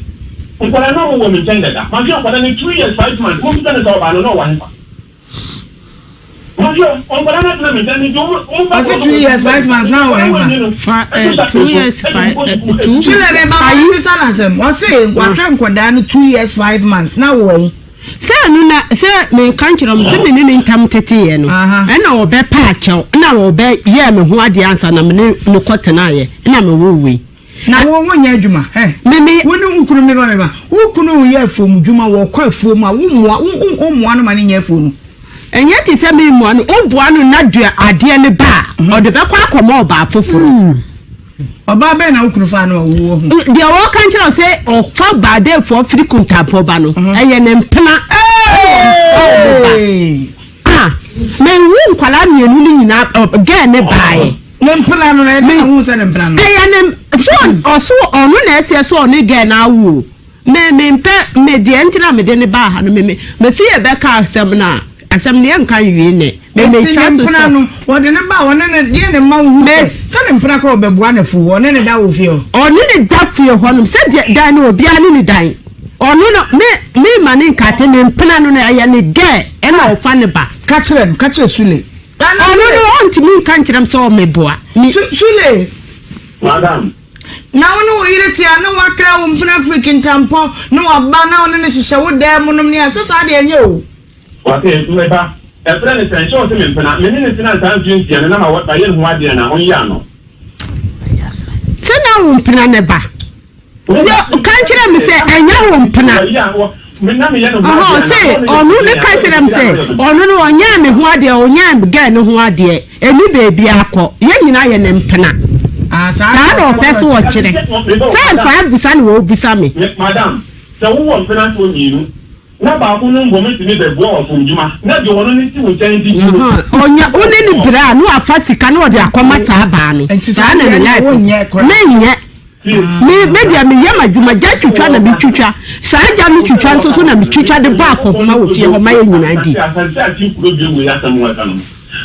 nkwadaa no wɔn wɔ me nkyɛn dada mahwɛ nkwadaa no 2 years 5 months mommisa no sɛ ɔbaa no na ɔwɔ hefa mahwɛ nkwadaa no atena me nkyɛn nti wɔn wɔn ba Ɔse 2 years 5 months na ɔwɔ hefa. Fa eh, 2 years 5 eh, 2 Sule me ba ma mebisa no asɛm ɔse wahwɛ nkwadaa no 2 years 5 months na wowɔ he. Sɛ ɛno na sɛ meka nkyerɛ wɔn sɛ me ne ne ntam teteeɛ no, ɛna wɔbɛpa akyɛw, ɛna wɔbɛyɛɛ me ho adeɛ ansa na me ne no kɔtenaeɛ, ɛna mewoo wei. Na wo wonyɛ adwuma ɛ? Me me. Wo ne wo kunu meba meba. Wo kunu yɛ afuom dwuma wɔkɔ afuom a wo mmoa wo wo mmoa no ma no nyɛ afuo no. Ɛnyɛ te sɛ me mmoa no, wo boa no na dua adeɛ no ba a, ɔde bɛkɔ akɔma ɔbaa foforɔ. Ɔbaa bɛn na wo kunu faa no a wo wahu? Deɛ ɔka nkyerɛ wo sɛ ɔfa baadeefoɔ firi kuntampɔ ba no, ɛyɛ ne mpena ɛna ɔfa wɔn ba. Ah, menwo nkwadaa mmienu no nyinaa, gɛɛ ne baeɛ. Ne mpena no na ɛdɛn na wohu sɛ ne mpena no? Ɛyɛ ne, so ɔso ɔno na ɛseɛ sɛ ɔne gɛɛ no awo o. Me mempɛ, me deɛ nti na mede no baa ha no, me me mese yɛbɛka asɛm no a, asɛm no yɛnka nwie nnɛ. Me Enti metwa ne so mpena sɛ. no, wɔde no ba a, ɔne no, deɛn na ɛma wohu Me. sɛ, sɛ ne mpena koraa ɔbɛboa no afuo hɔ, ɔne no da wɔ fie hɔ? Ɔne no da fie hɔnom, sɛdeɛ dan no obiara ne ne dan. Ɔno no, me memma no nkate, ne mpena no no, ɛyɛ ne girl ɛna ɔfa no ba. Ka kyerɛ no, ka kyerɛ Sule. Ɔno no, ɔntumi nka nkyerɛ me sɛ ɔmmɛboa me. Su, Sule. Madam. Na wo ne wo yere te a, na woakra wo mpena firi kintampɔ, na waba na wo ne no hyehyɛ wo dan mu nom ne a, sɛ saa deɛ ɛnyɛ o. Ɔse, Me ba, ɛfrɛ no sɛn? Sɛ ɔse me mpena, me ne no tenaa saa mfeɛ nsia no na ma mayɛ ne ho adeɛ anaa? Ɔnyɛ ano. Sɛ na wo mpena ne ba. Yɛ, ka kyerɛ me sɛ ɛnyɛ wo mpena. Ɔhɔ, ɔse ɔno ne ka kyerɛ me sɛ ɔno no ɔnyɛɛ me ho adeɛ, ɔnyɛɛ girl no ho adeɛ, ɛni baabi akɔ, yɛn nyinaa yɛ ne mpena. Saa na ɔpɛ sɛ ɔkyerɛ. Sɛ saa bisa na ɔrebisa me. Madam, sɛ wowɔ mpena soɔ mmienu, Na baako no mbom tumi bɛboa wɔ fomdwuma, na deɛ ɔno ne te wo nkyɛn didi no. Ɔnya wo ne no brɛ a na wafa sika na ɔde akɔma saa baa no. Saa na ne life te. Menyɛ. Me me deɛ meyɛ m'adwuma gya twitwa na metwitwa. Saa gya no twitwa nso so na metwitwa de bɔ akɔhoma wɔ fie hɔ ma yɛn nyinaa di. Asante ase kuro bie wei asɛm ho ɛka no ho.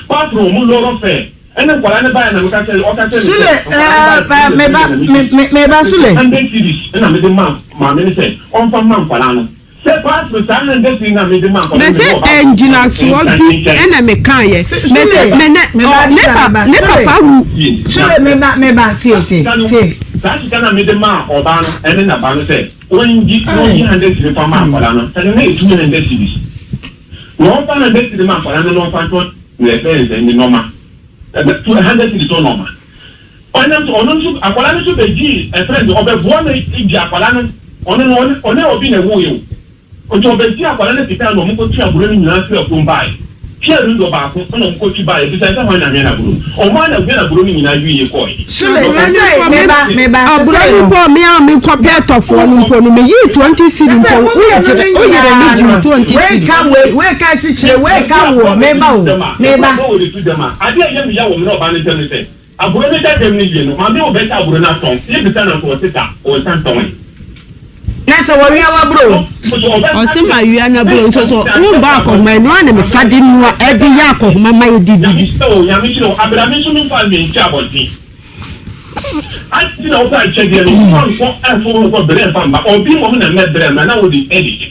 Bathroom mu lɔrɔ fɛ ɛne nkwadaa no baeɛ na meka kyerɛ ɔka kyerɛ me Sule sɛ nkwadaa no baeɛ ɛɛ me ba me me me ba Sule. 100 cedis ɛna mede ma maame no sɛ ɔmfa mma nkwadaa no. Sɛ pastor saa na ndɛ na mede ma nkwadaa Mese ngyinasoɔ bi ɛna mekaeɛ. Mese me ne ɔ ne pa ne papa wu. Sule meba meba tie tie tie. Saa sika na mede maa ɔbaa no ɛne na ba no sɛ ɔngye na ɔngye hundred cedi fa ma akwadaa no ɛno na yɛ 200 cedis na ɔmfa hundred cedi ma akwadaa no na ɔmfa ntɔ nea ɛfɛ nsɛ ne nɔma ɛbɛ 200 cedi tɔ nɔma ɔnam so ɔno nso akwadaa no nso bɛgyee ɛfrɛ no ɔbɛboa no gye akwadaa no ɔno no ɔne ɔne obi na ɛwoeɛ o nti ɔbɛgye akwadaa no sika na ɔmo kɔtwe aburo no nyinaa firi afuom baeɛ Pierre no dɔ baako ɛna ɔmo kɔtwe baeɛ bisa sɛ hwan na hwɛn aburo ɔmo ara na hwɛn aburo no nyinaa wieɛ kɔɔe. Sule sɛsɛi meba meba Aburo sɛsɛi no no. mpo me a mekɔ pɛ tɔfoɔ no mpo no meyii 20 cedi Sɛsɛi mpo mo mmienu woyere no woyere nyinaa ne gyee no 20 wei cedi. ka wei wei ka asikyire wei ka woɔ meba o meba. Adeɛ a ɛyɛ me ya wɔ me ne ɔbaa no ntam ne sɛ, aburo no da dam no yie no, maame wɔ bɛkyɛ aburo no atɔn, yɛbisa no nso ɔse da, ɔnsa ntɔn. Na sɛ wɔwia w'aburo. Ɔse ma wia n'aburo nso so wombɔ akɔhoma ɛno ara na mefa de noa ɛde yɛ akɔhoma ma yɛde Nyame didi. nhyira wo, Nyame nhyira wo, abra me nso memfa me nkyɛ abɔnten. Ade nti na wopɛ akyɛdeɛ no, woankɔ ɛmfa wo nkɔ brɛ mfa mma, obi mmom na mmɛbrɛ mma na wode ɛde kyɛ.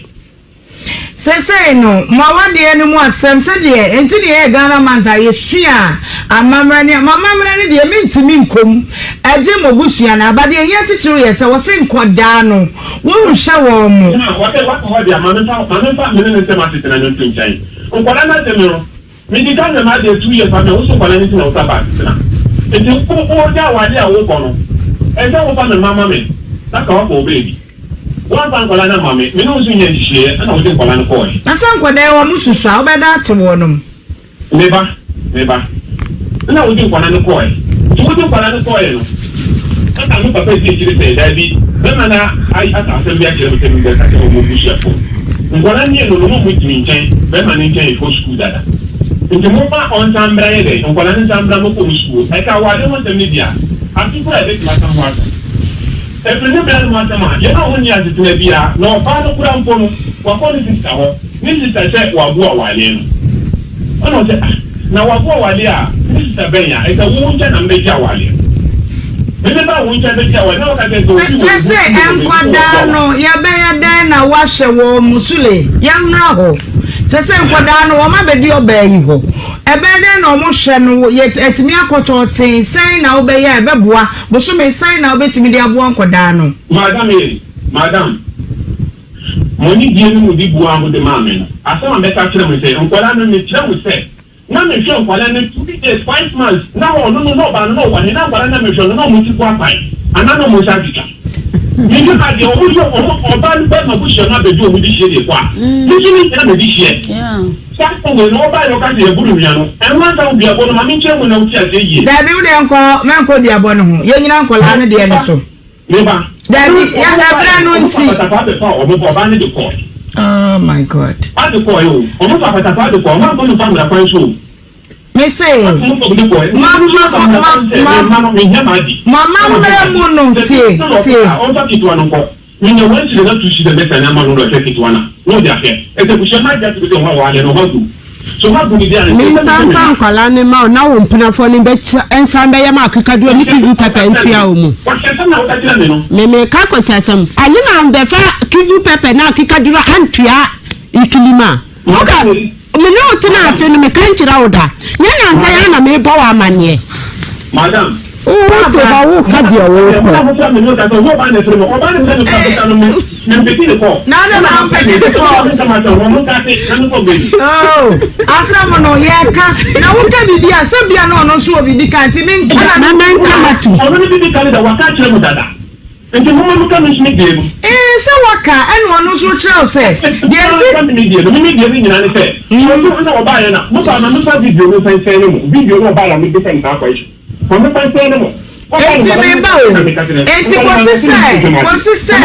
Sesei no, mo awadeɛ no mu asɛm, sɛdeɛ enti na yɛyɛ Ghana month a yɛsua amammerɛ ne, mo amammerɛ no deɛ mentumi nkɔ mu, ɛgye mo abusua no aba. Deɛ ɛhia titiriw yɛ sɛ wɔse nkɔdaa no, wonhwɛ wɔn mo. Na wɔsɛ wakɔ hɔ deɛ, ma memfa, ma memfa me ne ne nsɛm asetena no nto nkyɛn. Nkwadaa no asɛm no, Medi kan yɛ m'adeɛ 2 years afei wo so nkwadaa no nti na wo sa ba asetena nti wo wo gya awadeɛ a wo kɔ no ɛsɛ wo fa me mma ma me na ka wakɔ wo baabi woanfa nkwadaa no amma me me ne wo nso nyɛ nhyehyeɛ ɛna wode nkwadaa no kɔɔɛ. Na sɛ nkwadaa yi wɔn susua a wobɛda ate wɔnom. Me ba me ba ɛna wode nkwadaa no kɔɔɛ nti wode nkwadaa no kɔɔɛ no ɛna me papa di akyire sɛ daabi bɛma no aka asɛm bi akyerɛ me sɛ mebɛka kyerɛ wɔn abusuafoɔ. Nkwadaa mmienu no, na wɔdi me nkyɛn, bɛrima no nkyɛn kɔ sukuu dada. Nti momma ɔnsan mmra yɛ dɛn? Nkwadaa no nsan mmra mmɛkɔ wɔn sukuu. Ɛka awadeɛ ho asɛm no bi a, afe koraa a yɛbɛtumi aka ho asɛm. Ɛfiri ne berɛ no ho asɛm a, yɛne wɔn nni asetena biara, na ɔbaa no koraa mpo no, wakɔ ne sista hɔ. Ne sista sɛ wabu awadeɛ no. Ɛna ɔsɛ ah na wabo awadeɛ a me sista bɛn a ɛsɛ wo nkyɛn na mebɛgye awadeɛ me meba wo nkyɛn bɛgye awadeɛ na wɔka kyerɛ sɛ obi wɔ Sɛ sɛ nkwadaa no yɛbɛyɛ dɛn na woahwɛ wɔn mo Sule yɛmmra hɔ sɛ sɛ nkwadaa no wɔn abɛdi ɔbaa yi hɔ ɛbɛyɛ dɛn na wɔn hwɛ no yɛ atumi akɔtɔ tee sɛn na wobɛyɛ a ɛbɛboa bosome sɛn na wobɛtumi de aboa nkwadaa no. Madam ee madam. Mo anigyeɛ ne mo dibuo a mode maa me no, asɛm a mɛka akyerɛ mo ne sɛ, nkwadaa no, mekyerɛ mo sɛ, na mehwɛ nkwadaa no two years, five months, na ɔno no, na ɔbaa no, na ɔwɔ he, na nkwadaa no a mehwɛ no, na wɔn ti kɔ apae, anaa na wɔn nsa atwitwa. Mehwɛ a, deɛ wɔyɛ, wɔn, ɔbaa no bɛma abusua no abɛgye wɔn dehyeɛ deɛ kɔ a, me nso mennyina me dehyeɛ. Saa asɛm wei no, ɔbaeɛ na ɔka sɛ yɛboro nnua no, ɛno ansa wo duabɔ no, ma menkyerɛ mu na wote aseɛ yie. Daabi, wo deɛ nkɔ, mɛnkɔ duabɔ no ho, yɛnyina nkwadaa no deɛ no so. Me ba. Dabi, yɛ ɛbrɛ no nti. Ɔmo fa patapaa bɛfa ɔmo ba, ɔbaa no de kɔɔe. Oh my God. Ɔbaa de kɔɔe o, ɔmo fa patapaa de kɔɔe, ɔmo ankɔ no fa mmara kwan so o. Me se, ma ma ma ma ma amammerɛ mu no, tie, tie. Ɔmfa ketewa no nkɔ. Menya one cedi na two cedi a mɛsane ama no na ɔhwɛ ketewa no a, na ɔde ahwɛ. Ɛsɛ abusua no agye ato mu sɛ ɔmo aware no, ɔmo agu. Mensan mfa nkwadaa no mma wo na wo mpenafoɔ no bɛkyɛ nsan bɛyɛ ma akekadoɔ ne kivu pɛpɛ ntua wo mu. Me meka akwasi asɛm. Ane na bɛfa kivu pɛpɛ na akekaduro antua ikilima. Woka me ne wo tena ase no meka nkyerɛ wo da. Nyɛ nansa yi ara na mebɔ wo amaneɛ. Madam. Wo te hɔ wo ka deɛ wo pɛ. Na adɛn na wompɛgye ne kɔ? Oh, asɛm no yɛka na woka biribi a sɛ bia na ɔno nso wɔ biribi ka nti menka. Na menka matu. Ɔno ne biribi ka ne da waka akyerɛ mo dada nti momma menka me nso me deɛ no. Ee sɛ waka ɛna ɔno nso kyerɛ wo sɛ deɛ nti. Menka me deɛ no me me deɛ no nyinaa ne sɛ ɔno na ɔbaeɛ na mobaa ma mefa video no nsɛnsɛn ne mo video no ɔbaeɛ a mebisa no saa question. Enti me ba o, enti kɔsi sɛ, kɔsi sɛ,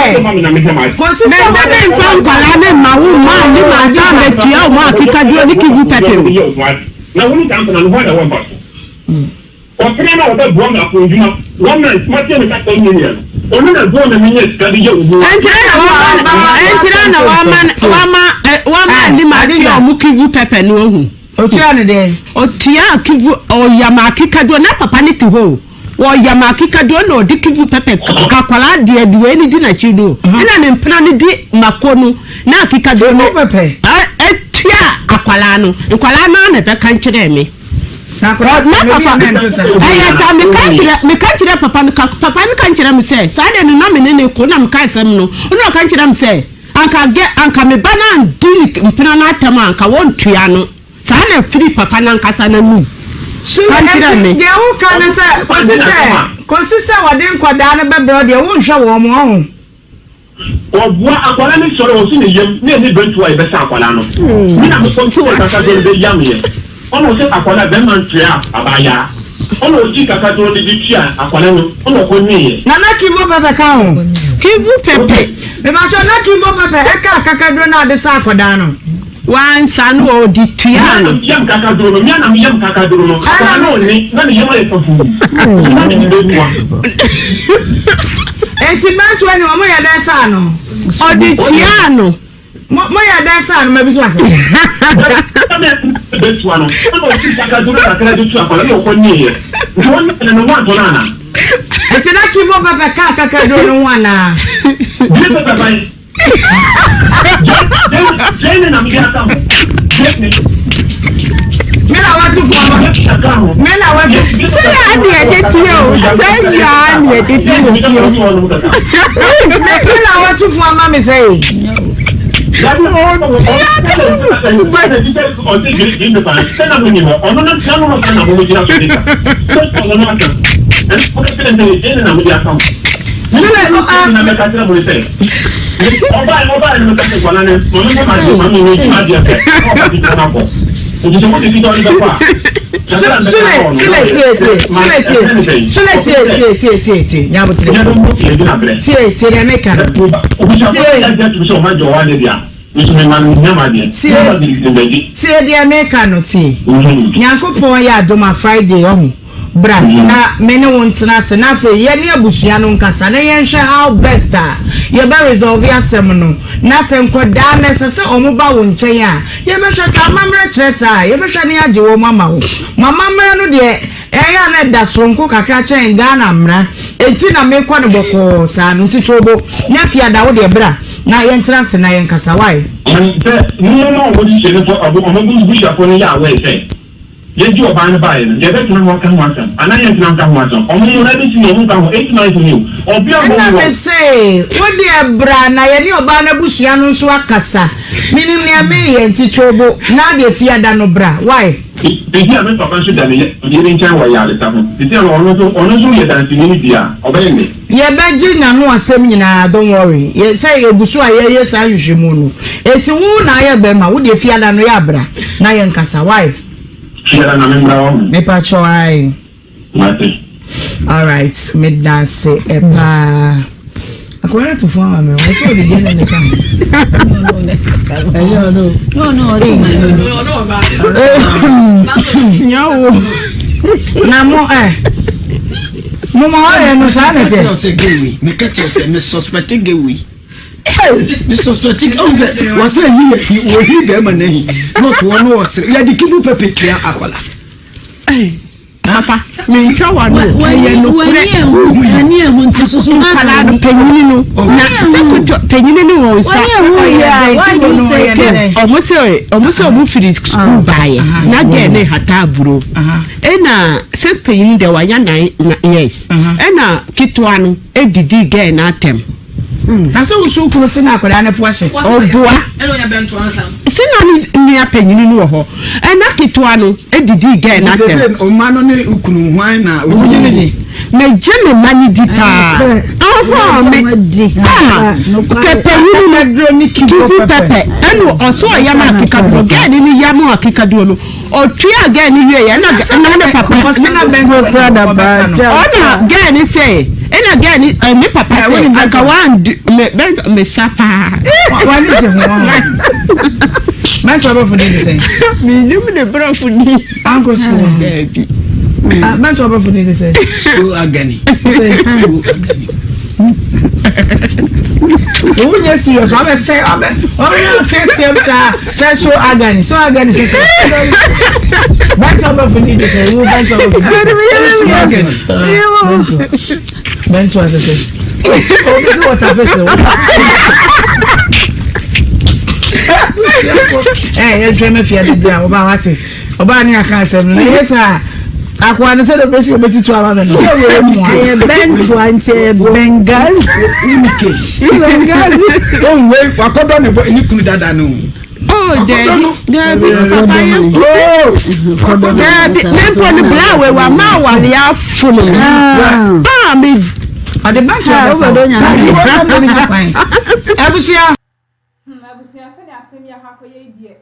kɔsi sɛ. Mese memfa nkwadaa no mma wo mma anni mansa ammɛtua wɔn akekaduro ne kivu pɛpɛ o. Ɛnkyerɛ na wama ɛnkyerɛ na wama wama wama anim atua wɔn kivu pɛpɛ no ohu. Otua no dɛn? Otuaa kivu, ɔyam akekadoɔ, na papa no te hɔ o. Wɔyam akekaduro na ɔde kivu pɛpɛ ka akwadaa deɛ de wei no di n'akyi no ɛna ne mpena no di mako no na akekaduro no tua akwadaa no nkwadaa no ara na ɛbɛka nkyerɛɛ me. Na papa ɛyɛ saa meka kyerɛ meka kyerɛ papa no ka papa no ka nkyerɛ me sɛ saa deɛ no na me ne ne ko na meka asɛm no ɛna ɔka nkyerɛ me sɛ anka gɛ anka me ba no andi ne mpena no atɛm a anka wɔntua no. Saa na ɛfiri papa no ankasa n'anom So ka kyerɛɛ ɛnti me. deɛ woka ne sɛ kɔsi sɛ kɔsi sɛ wɔde nkwadaa no bɛbrɛ wo deɛ wonhwɛ wɔn ɔho? Ɔboa akwadaa no sɔre ɔsi ne yam na ɛni bɛntu a yɛbɛsa akwadaa no me na mekɔ sɛ kakaduro no bɛyam yɛ ɔna ɔsɛ akwadaa bɛrima ntua abaayaa ɔna ɔgye kakaduro no de tua akwadaa no ɔna ɔkɔ nweeɛ. Nana Kibo pɛpɛ ka ho. Kibo pɛpɛ. Mepakyɛw na Kibo pɛpɛ ɛka kakaduro no a ɔde sa akwadaa no. Wansa no ɔde tuaa no. Me yam kakaduro no, me a na me yam kakaduro no, akwadaa no ɔnne, na ne yam ayɛ fafuu, nti na mede bɛbua. Enti bɛntoa ni wɔn yɛ dɛn saa no? Ɔde tuaa no. Mo mo yɛ dɛn saa no ma bi so ase. Bɛtua no, ɛna ɔsi kakaduro kakra de tua akwadaa no ɔkɔ nnieɛ, nti wɔn nyɛ no no wɔantɔ no ana? Enti na Kibo pɛpɛ kaa kakaduro no ho anaa? Bie pɛpɛ ban. Me na watu fo ama. Me na watu. Sɛ yaa ni ɛde tie o, sɛ yaa ni ɛde tie o. Me na watu fo ama mi sɛ yi. Sule sule tie tie sule tie sule tie tie tie tie tie nyabotere tie tie deɛ meka no tie tie tie deɛ meka no tie nyankopɔn yɛ adom a Friday ɔho. Bra na me ne wo ntena ase na afei yɛne abusua no nkasa na yɛnhwɛ how best a yɛbɛ resolve asɛm no na sɛ nkɔdaa no ɛsɛ sɛ wɔn ba wo nkyɛn a yɛbɛhwɛ sɛ amammerɛ kyerɛ saa a yɛbɛhwɛ na yɛagye wɔn ama wo. Mo amammerɛ no deɛ ɛyɛ a na ɛda soronko kakra kyɛn Ghana mmara enti na mekɔ no bɔkɔɔ saa no nti to bo na Fiada wo deɛ bra na yɛntena ase na yɛnkasa wai. Sɛ nneɛma a wɔhyehyɛ no fɔ wɔn abusuafoɔ no yɛ aware sɛ. Yɛgye ɔbaa no baeɛ no, yɛbɛtena ho aka ho asɛm anaa yɛntena nka ho asɛm? Ɔmo mmra bɛsi no, ɔmo nka ho, 8 months ni o, ɔbea bɔ Ɛna mu me wɔ. se, Wo deɛ bra na yɛne ɔbaa no abusua no nso akasa. Menim nea mereyɛ nti twe wo bo na deɛ fiada no bra. Wai? Seesei a me papa nso da ne yere nkyɛn wɔ ayaresa ho, seesei a ɔno nso, ɔno nso yɛ danseni no bi a, ɔbɛyɛ nnɛ. Yɛbɛgye n'ano asɛm nyinaa, don't worry. Yɛ, sɛ yɛgu so a yɛreyɛ saa nhwehwɛmu no. Enti wo na ayɛ bɛrima, wo deɛ fiada no yɛ a bra na yɛnkasa, wai? Fiada na memmra hɔ ho. Mepakyɛw, ae. Mate. Alright, medase paa. Akwadaa no to fon ama me, ɔsɛ ɔde gye ne ne ka ho. Ɛnyɛ ɔno. Nyawo. Na mo ɛ. Mo ma ɔyɛ no saa na Meka ɛteɛ. kyerɛ sɛ gay wei meka kyerɛ sɛ me suspect gay wei me suspect ɔn sɛ wɔsɛ yi yɛ hi wɔhi bɛrima no ahi na ɔtoɔ no ɔsere yɛde kibu pɛpɛ tua akɔla Papa, menhwɛ w'ano o, ɛyɛ nokorɛ. W'ani ehu nti soso na Nkwadaa no panyini no na sɛ koto panyini no wɔn nsa sɛ ɔmo sɛ ɔmo sɛ ɔmo firi sukuu baayɛ na gɛɛ ne hata aburo ɛna sɛ panyin deɛ wanya nine years ɛna ketewa no edidi gɛɛ n'atɛm. Na sɛ wosu kunu se na akwadaa no afu ahye. Ɔboa. Se na ne nua panyini no wɔ hɔ. Ɛna ketewa no didii gɛɛ no Nti atɛm. sɛ ɔma no ne kunu hwan na Wogye no di? Megye me mma no di paa. Ɔhɔ me ah kɛ panyini no kifu pɛpɛ ɛna ɔso ɔyam akekaduro gɛɛ no ne yam akekaduro no. Ɔtuaa girl no wieɛ ɛna ɛna ne papa ɔna girl no sɛ ɛna girl no ɛ ne papa sɛ anka wandi me bɛ me sa paa. Wani gye ho mɛnto abrɔfo din de sɛn. Menim ne brɔfo din. Ankɔ sukuu. Daabi. Mɛnto abrɔfo din de sɛn. So agani. So agani. Wo nyɛ serious wabɛ sɛ wabɛ wabɛ yɛ teatea mu saa sɛ so agani so agani sɛ bɛntɔ bɛ fo ni de sɛ wo bɛntɔ bɛ fo ni so agani bɛntɔ sɛ sɛ obi sɛ wɔta pɛ sɛ wɔta ɛ yɛ twɛ mɛ fia de bi a wɔba wate. Ɔbaa ne aka asɛm no na ɛyɛ saa akoa no sɛdeɛ ɔbɛsi ɔbɛtutu ama me no ɛyɛ bɛntoa nti ɛyɛ Benghazi Benghazi ohun wei wakɔdɔ ne bɔ ne kunu dada no Oh, dabi, dabi, papa yɛ. Oh, dabi, ne mpo ne bla we wa ma awale afo no. Ah, me. Ɔde bɛntoa bɛsa abusua. Hmm, abusua sɛnea asɛm yi akɔ akɔyɛ yi deɛ,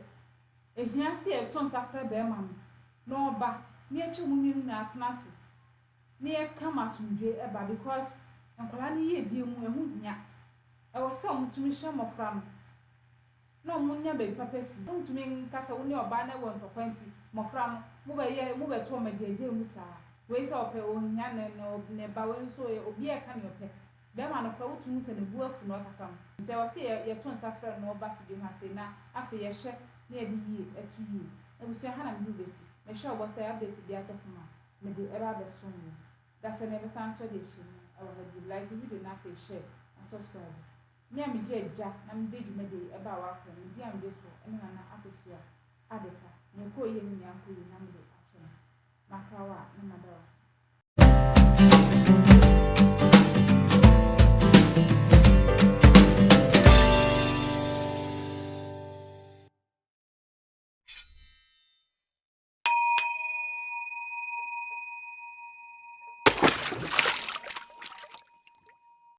Ehia sɛ yɛto nsa frɛ barima no na ɔba na yɛkyɛ wɔn mmienu nyinaa tena ase na yɛka ma asomdwoe ba because nkwadaa no yiedie mu ɛho hia. Ɛwɔ sɛ wɔtumi hwɛ mmɔfra no na wɔnya baabi papa si. Wontumi nka sɛ wo ne ɔbaa no wɔ ntɔkwa nti mmɔfra no mobɛyɛ mobɛto wɔn agyaagyaa mu saa. Wei sɛ ɔpɛ ɔhia ne ne ba wei nso obiara ɛka nea ɔpɛ. Bɛrima no koraa wotum hu sɛ ne bo afu na ɔkasa no. Nti ɛwɔ sɛ yɛto nsa frɛ no na ɔba fidie ho ase na afei yɛhyɛ na yɛde yie to yie. Abusua ha na mede wo bɛsi. Mehyɛ wo bɔ sɛ update biara tɔ fam a, mede ɛba abɛsom wo. Dasɛ na yɛbɛsan nso de ahyia mu wɔ ha bio. Like video no afei share na subscribe. Me a megye adwa na mede dwumadie yi ɛbaa w'akwan mu, din a megye so ne Nana Akosua Adepa. Nea ɛkɔɔ yie ne nea ankɔ yie na mede akyɛ no. Makra wo a na mada wo ase.